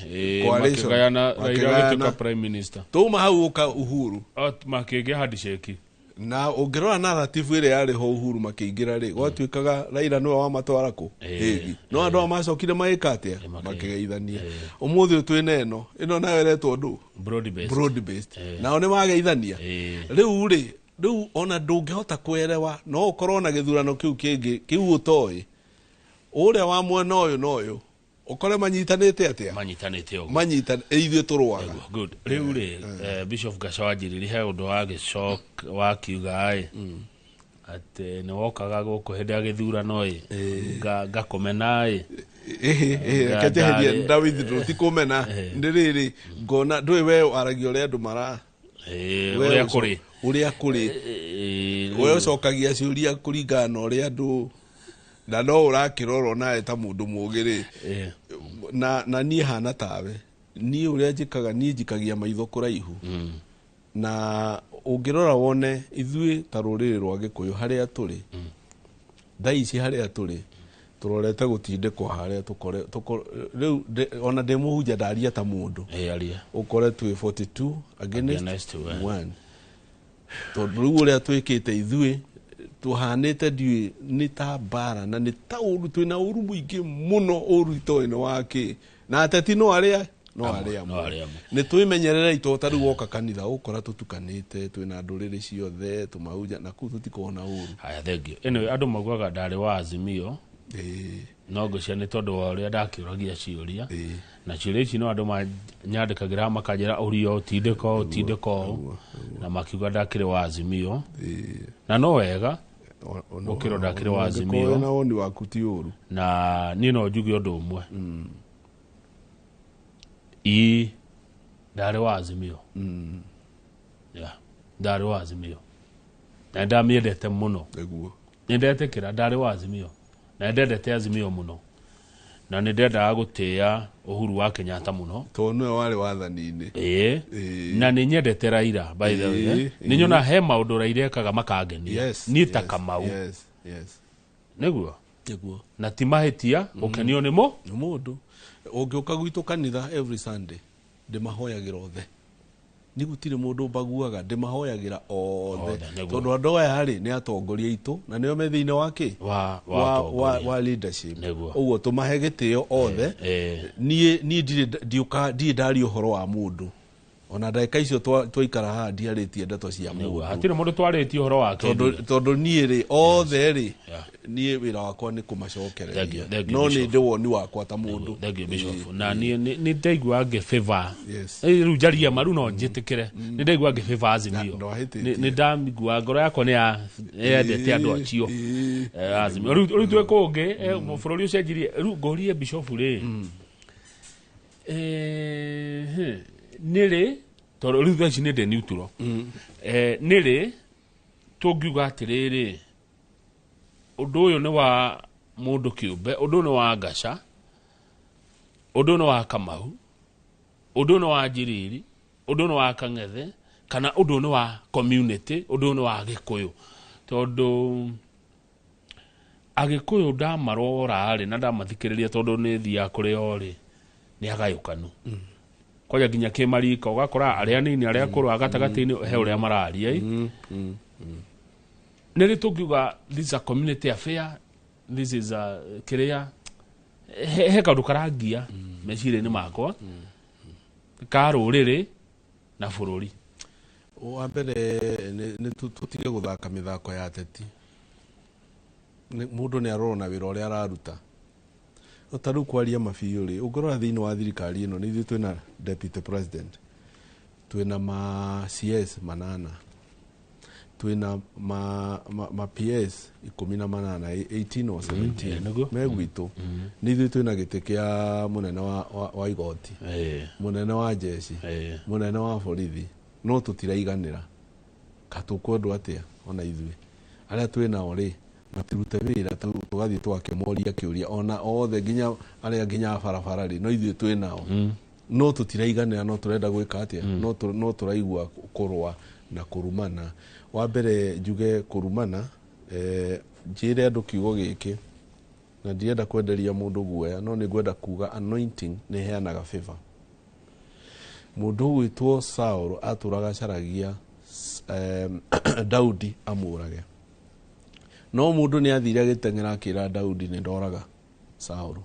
Coalition. Makĩgayana, Raila Makĩgayana. agĩtuĩka prime minister. Twauma hau ũka Uhuru. Makĩgĩa handshake. Na ũngĩrora narrative ĩrĩa yarĩ ho Uhuru makĩingĩra rĩ, gwatuĩkaga Raila nĩwe wamatwara kũ? Hague. No andũ aya macokire magĩka atĩa? Makĩgeithania. Ũmũthĩ ũyũ twĩna ĩno, ĩno nayo ĩretwo ndũ? Broad based. Broad based. Nao nĩ mageithania. Rĩu rĩ, rĩu ona ndũngĩhota kũerewa, no ũkorwo na gĩthurano kĩu kĩngĩ, kĩu ũtoĩ. Ũrĩa wa mwena ũyũ na ũyũ, ũkore manyitanĩte atĩa? Manyitanĩte ũguo. Ithuĩ tũrũaga. Good. Rĩu rĩ, Bishop Gaca wa Njiriri he ũndũ wakiuga ĩ, atĩ nĩ wokaga gũkũ hĩndĩ ya gĩthurano ĩ, ngakũmena ĩ. Reke njeherie nda withdraw, ti kũmena. Nĩ rĩrĩ, ngona, ndũĩ we waragia ũrĩa andũ mara. We Ũrĩa kũrĩ. Ũrĩa kũrĩ. We ũcokagia ciũria kũringana na ũrĩa andũ, na no ũrakĩrorwo nawe ta mũndũ mũũgĩ rĩ. Na niĩ hana tawe. Niĩ ũrĩa njĩkaga, niĩ njikagia maitho kũraihu. Na ũngĩrora wone ithuĩ ta rũrĩrĩ rwa Gĩkũyũ harĩa tũrĩ, thaa ici harĩa tũrĩ, tũrorete gũtindĩkwo harĩa tũkore, rĩu ona ndĩ mũhunjia ndaria ta mũndũ. Aria. Ũkore twĩ 42 against Against 1. Tondũ rĩu ũrĩa twĩkĩte ithuĩ, tũhanĩte ndiũĩ nĩ ta mbara na nĩ ta ũru, twĩna ũru mũingĩ mũno, ũru itoĩ nĩ wa kĩ. Na ateti no arĩa, no Amwe, arĩa no amwe arĩa amwe. Nĩ twĩmenyererei to ta rĩu woka kanitha ũkora tũtukanĩte, twĩna ndũrĩrĩ ciothe, tũmahunja na kũu tũtikoragwo na ũru. Haya, thengiũ. Anyway, andũ maugaga ndarĩ wa Azimio, no ngwĩciria nĩ tondũ wa ũrĩa ndakĩũragia ciũria, na ciũria ici no andũ manyandĩkagĩra makanjĩra ũrio ũtindĩko ũtindĩko ũũ, na makiuga ndakĩrĩ wa Azimio, na no wega gũkĩrwo ndakĩrĩ wa Azimio. Na woni waku ti ũru. Na niĩ no njuge ũndũ ũmwe, ii ndarĩ wa Azimio. Yeah, ndarĩ wa Azimio na nĩndamĩendete mũno. Nĩguo. Nĩndetĩkĩra ndarĩ wa Azimio na nĩndendete Azimio mũno, na nĩndendaga gũtĩĩa Uhuru wa Kenyatta mũno tondũ nĩwe warĩ wathani-inĩ. Ĩĩ, na nĩ nyendete Raila, by the way. Nĩ nyona he maũndũ Raila ekaga makangenia niĩ ta Kamau. Nĩguo. Nĩguo. Na ti mahĩtia gũkenio nĩ mũ Nĩ mũndũ ũngĩũka gwitũ kanitha every Sunday, ndĩmahoyagĩra othe, nĩ gũtirĩ mũndũ mbaguaga, ndĩmahoyagĩra othe. Othe, nĩguo. Tondũ andũ aya rĩ nĩ atongoria aitũ na nĩo me thĩinĩ wa kĩ wa ũtongoria. Wa leadership. Nĩguo. Ũguo tũmahe gĩtĩo othe. Niĩ ndirĩ ndiũka, ndirĩ ndaria ũhoro wa mũndũ ona ndagĩka icio twaikara haha, ndiarĩtie ndeto cia Nĩguo. mũndũ. Hatirĩ mũndũ twarĩtie ũhoro wake. Tondũ niĩ rĩ, othe rĩ, niĩ wĩra wakwa nĩ Thank you, kũmacokereria, thank you, no nĩ Bishop. ndĩ woni wakwa ta mũndũ. Thank you, Bishop. Na niĩ nĩ ndaigua ngĩfavor. Yes. Rĩu njarie ma, rĩu no njĩtĩkĩre nĩ ndaigua ngĩfavor Azimio. Nĩ ndamigua ngoro yakwa nĩ yendete andũ acio. Azimio rĩu twĩ kũngĩ, bũrũri ũcenjirie. Rĩu ngũrie Bishop rĩ, nĩ rĩ, tondũ rĩu thaa ici nĩ ndĩ neutral, nĩ rĩ tũngiuga atĩrĩrĩ, ũndũ ũyũ nĩ wa mũndũ kĩũmbe, ũndũ ũyũ nĩ wa Ngaca, ũndũ ũyũ nĩ wa Kamau, ũndũ ũyũ nĩ wa Njiriri, ũndũ ũyũ nĩ wa Kang'ethe, kana ũndũ ũyũ nĩ wa community, ũndũ ũyũ nĩ wa Gĩkũyũ? Tondũ Agĩkũyũ ndamarora rĩ na ndamathikĩrĩria, tondũ nĩ thiaga kũrĩ o rĩ, nĩ agayũkanu kwanja nginya kĩmarika, ũgakora arĩa anini, arĩa akũrũ, a gatagatĩ-inĩ, he ũrĩa mararia. Nĩ rĩ tũngiuga this is a community affair, this is a kĩrĩa he kaũndũ karangia meciria-inĩ makwa ka rũrĩrĩ na bũrũri? Wa mbere nĩ tũtige gũthaka mĩthako ya ateti. Mũndũ nĩ arorwo na wĩra ũrĩa araruta. No ta rĩu kwaria mabiũ rĩ, ũngĩrora thĩinĩ wa thirikari ĩno, nĩ ithuĩ twĩna deputy president, twĩna ma CS manana, twĩna ma PS 18, 18 or 17. Nĩguo. Me gwitũ. Nĩ ithuĩ twĩna gĩtĩ kĩa mũnene wa igoti, mũnene wa jeshi, mũnene wa borithi, no tũtiraiganĩra. Ka tũkwendwo atĩa? Ona ithuĩ arĩa twĩnao rĩ, matirute wĩra, tũgathiĩ tũgakĩmoria kĩũria, ona othe nginya arĩa nginya a barabara rĩ, no ithuĩ twĩnao, no tũtiraiganĩra. No tũrenda gwĩka atĩa? No tũraigua kũrũa na kũrumana. Wa mbere njuge kũrumana, njĩre andũ kiugo gĩkĩ, na ndirenda kwenderia mũndũ guoya, no nĩ ngwenda kuga anointing nĩ ĩheanaga favor. Mũndũ ũgwĩtwo Saul atũraga acaragia Daudi amũrage, no mũndũ nĩ athire agĩteng'era akĩra Daudi, "Nĩ ndoraga Saul."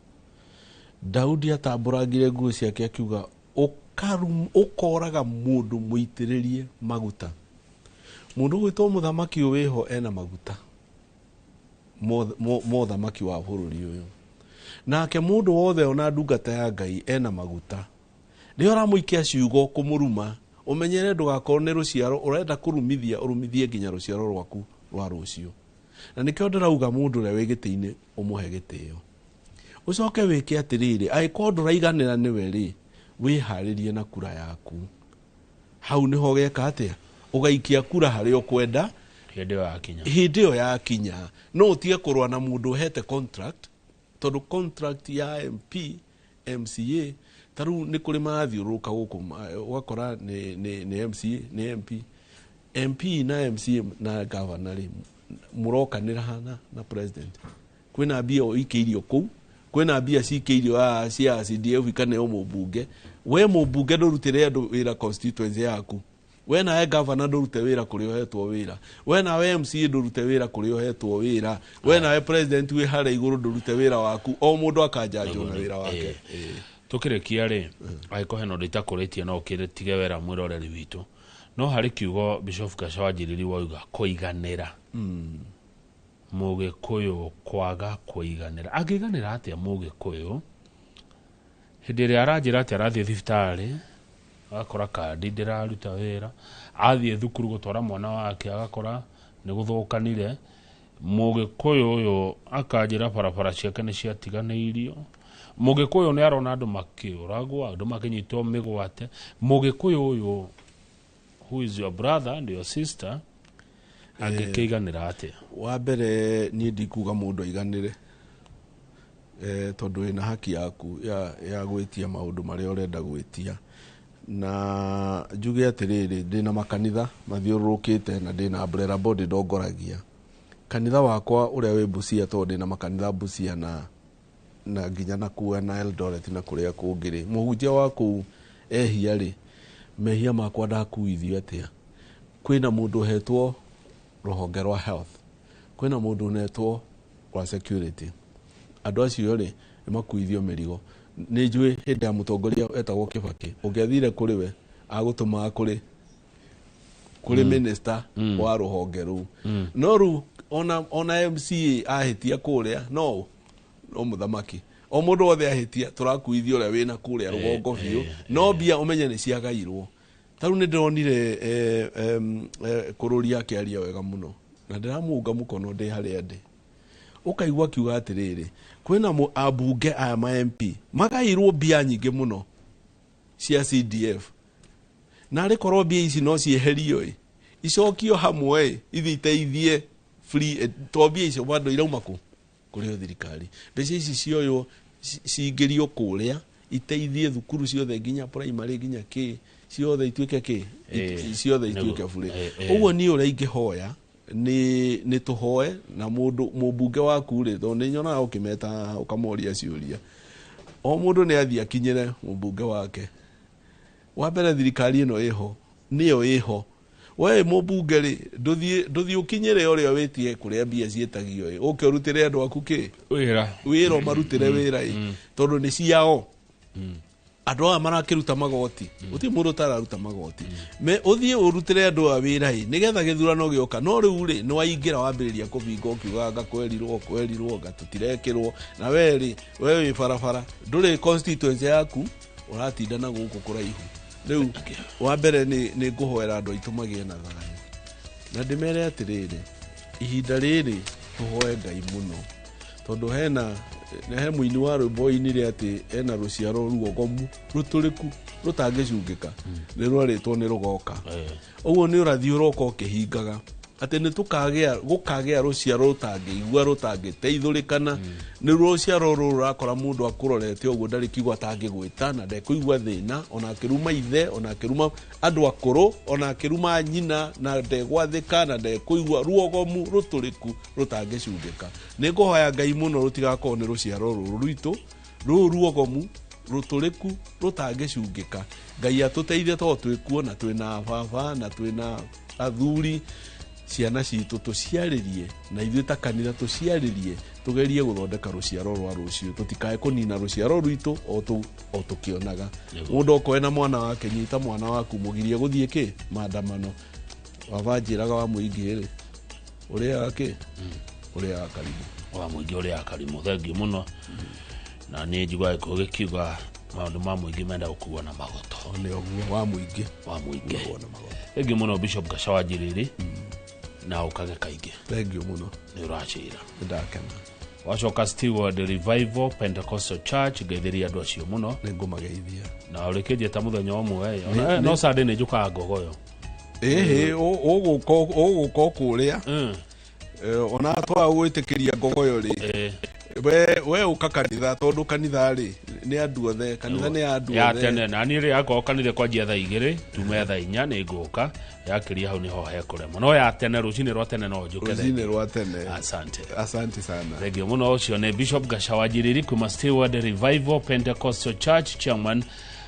Daudi atambũrangire nguo ciake akiuga, "Ũkoraga mũndũ mũitĩrĩrie maguta?" Mũndũ ũgwĩtwo mũthamaki ũyũ wĩho ena maguta mo thamaki wa bũrũri ũyũ, nake mũndũ wothe ona ndungata ya Ngai ena maguta. Rĩrĩa ũramũikia ciugo kũmũruma, ũmenyere ndũgakorwo nĩ rũciaro ũrenda kũrumithia, ũrumithie nginya rũciaro rwaku rwa rũciũ. Na nĩkĩo ndĩrauga mũndũ ũrĩa wĩ gĩtĩ-inĩ ũmũhe gĩtĩo, ũcoke wĩke atĩrĩrĩ, angĩkorwo ndũraiganĩra nĩwe rĩ, wĩharĩrie na kura yaku. Hau nĩho ũgeka atĩa? Ũgaikia kura harĩa ũkwenda hĩndĩ ĩyo yakinya. Hĩndĩ ĩyo yakinya. No ũtige kũrũa na mũndũ ũhete contract, tondũ contract ya MP, MCA, ta rĩu nĩ kũrĩ marathiũrũrũka gũkũ, ũgakora nĩ MCA, nĩ MP, MP na MCA na governor rĩ, mũrokanĩra hana na president. Kwĩna mbia ikĩirio kũu, kwĩna mbia cikĩirio haha cia CDF ikaneo mũmbunge. We mũmbunge ndũrutĩre andũ wĩra constituency yaku, we nawe governor ndũrute wĩra kũrĩa ũhetwo wĩra, we nawe MCA ndũrute wĩra kũrĩa ũhetwo wĩra, we nawe president wĩ harĩa igũrũ ndũrute wĩra waku. O mũndũ akanjanjwo na wĩra wake. Tũkĩrĩkia rĩ, angĩkorwo hena ũndũ itakũrĩtie no ũkĩtige wera mwĩroreri witũ, no harĩ kiugo Bishop Gaca wa Njiriri wauga kũiganĩra. Mũgĩkũyũ kwaga kũiganĩra, angĩiganĩra atĩa mũgĩkũyũ hĩndĩ ĩrĩa aranjĩra atĩ arathiĩ thibitarĩ agakora kandi ndĩraruta wĩra, athiĩ thukuru gũtwara mwana wake agakora nĩ gũthũkanire, mũgĩkũyũ ũyũ akanjĩra barabara ciake nĩ ciatiganĩirio, mũgĩkũyũ nĩ arona andũ makĩũragwo, andũ makĩnyitwo mĩgwate, mũgĩkũyũ ũyũ who is your brother and your sister angĩkĩiganĩra atĩa? Wa mbere niĩ ndikuga mũndũ aiganĩre, tondũ wĩna haki yaku ya gwĩtia maũndũ marĩa ũrenda gwĩtia. Na njuge atĩrĩrĩ, ndĩna makanitha mathiũrũrũkĩte na ndĩna umbrella body ndongoragia. Kanitha wakwa ũrĩa wĩ Busia, tondũ ndĩna makanitha Busia na nginya na kuo na Eldoret na kũrĩa kũngĩ rĩ, mũhunjia wa kũu ehia rĩ, mehia makwa ndakuithio atĩa? Kwĩna mũndũ ũhetwo rũhonge rwa health, kwĩna mũndũ ũnetwo rwa security. Andũ acio rĩ nĩ makuithio mĩrigo. Nĩ njũĩ hĩndĩ ya mũtongoria etagwo Kibaki, ũngĩathire kũrĩ we agũtũmaga kũrĩ minister wa rũhonge rũu. No rĩu ona MCA ahĩtia kũrĩa no mũthamaki, o mũndũ wothe ahĩtia tũrakuithio ũrĩa wĩna kũrĩa rũgongo biũ, no mbia ũmenye nĩ ciagairwo. Ta rĩu nĩ ndĩronire kũrũria akĩaria wega mũno na ndĩramũnga mũkono ndĩ harĩa ndĩ. Ũkaigua akiuga atĩrĩrĩ, kwĩna ambunge aya ma MP magairwo mbia nyingĩ mũno cia CDF, na arĩ korwo mbia ici no cieherio ĩ, icokio hamwe ĩ, ithiĩ iteithie free, to mbia icio bado irauma kũ kũrĩ thirikari. Mbeca ici cioywo cingĩrio kũrĩa iteithie thukuru ciothe nginya primary nginya kĩ ciothe ituĩke kĩ ciothe ituĩke bure. Ũguo niĩ ũrĩa ingĩhoya nĩ tũhoe na mũndũ mũmbunge waku rĩ, tondũ nĩ nyonaga ũkĩmeta ũkamoria ciũria, o mũndũ nĩ athiĩ akinyĩre mũmbunge wake. Wa mbere thirikari ĩno ĩho nĩyo ĩho, we mũmbunge rĩ ndũthiĩ ũkinyĩre ũrĩa wĩtie kũrĩa mbia ciĩtagio ĩ, ũke ũrutĩre andũ aku kĩ wĩra ũmarutĩre wĩra ĩ, tondũ nĩ ciao. Andũ aya marakĩruta magoti, gũtirĩ mũndũ ũtararuta magoti. Ũthiĩ ũrutĩre andũ aya wĩra ĩ, nĩgetha gĩthurano gĩoka. No rĩu rĩ nĩ waingĩra wambĩrĩria kũbinga ũkiugaga nga kwerirwo nga tũtirekĩrwo, na we rĩ we wĩ barabara ndũrĩ constituency yaku ũratinda na gũkũ kũraihu. Rĩu wa mbere nĩ ngũhoera andũ aitũ magĩe na thayũ, na ndĩmere atĩrĩrĩ, ihinda rĩrĩ tũhoe Ngai mũno, tondũ hena he mũini wa rwĩmbo oinire atĩ ena rũciaro ruogomu rũtũrĩku rũtangĩcungĩka, nĩ rwarĩtwo nĩ rũgoka. Ũguo nĩ ũrathiĩ ũroka ũkĩhingaga atĩ nĩ gũkagĩa rũciaro rũtangĩigua rũtangĩteithũrĩkana. Nĩ rũciaro rũrũ ũrakora mũndũ akũrorete ũguo ndarĩ kiugo atangĩgwĩta na ndekũigua thĩna, ona akĩruma ithe, ona akĩruma andũ akũrũ, ona akĩruma nyina, na ndegwathĩka na ndekũigua ruogomu rũtũrĩku rũtangĩcungĩka. Nĩ ngũhoya Ngai mũno rũtigakorwo nĩ rũciaro rũrũ rwitũ rũrũ ruogomu rũtũrĩku rũtangĩcungĩka. Ngai atũteithie tondũ twĩkuo na twĩna baba na twĩna athuri, ciana citũ tũciarĩrie na ithuĩ ta kanitha tũciarĩrie, tũgerie gũthondeka rũciaro rwa rũciũ, tũtikae kũnina rũciaro rwitũ o tũkĩonaga. Mũndũ okorwo ena mwana wake, nyita mwana waku mũgirie gũthiĩ kĩ maandamano. Baba njĩraga wa mũingĩ rĩ, ũrĩaga kĩ ũrĩaga karimũ, wa mũingĩ ũrĩaga karimũ. Thengiũ mũno. Na niĩ njiguaga gĩkũyũ gĩkiuga maũndũ ma mũingĩ menda gũkuo na magoto. Nĩ ũguo wa mũingĩ, wa mũingĩ. Thengiũ mũno Bishop Gaca wa Njiriri, na ũkage kaingĩ. Thengiũ mũno, nĩ ũracĩra. Nĩndakena. Wacoka Steward Revival Pentecostal Church, ngeithĩria andũ acio mũno. Nĩ ngũmageithia. Na ũrĩkĩnjĩta mũthenya ũmwe, no Sunday nĩ njũkaga ngogoyo. Ĩhĩ, ũgũka kũrĩa ona twaga gwĩtĩkĩria ngogoyo rĩ, we ũka kanitha, tondũ kanitha rĩ nĩ andũ othe, kanitha nĩ andũ othe ya tene. Na niĩ rĩ akorwo kanitha kwanjia thaa 2 tume thaa 4 nĩ ngũka, yakĩria hau nĩho hekũremwo. No ya tene rũcinĩ rwa tene no njũke. Rũcinĩ rwa tene. Asante, asante sana. Thengiũ mũno. Ũcio nĩ Bishop Gaca wa Njiriri kuma Steward Revival Pentecostal Church, chairman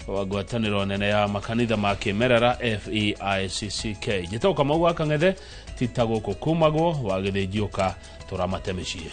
wa ngwatanĩro nene ya makanitha ma kĩmerera FEICCK. Njĩtagwo Kamau wa Kang'ethe, ti ta gũkũ kumagwo wa gĩthĩnjiũka tũramate mĩciĩ.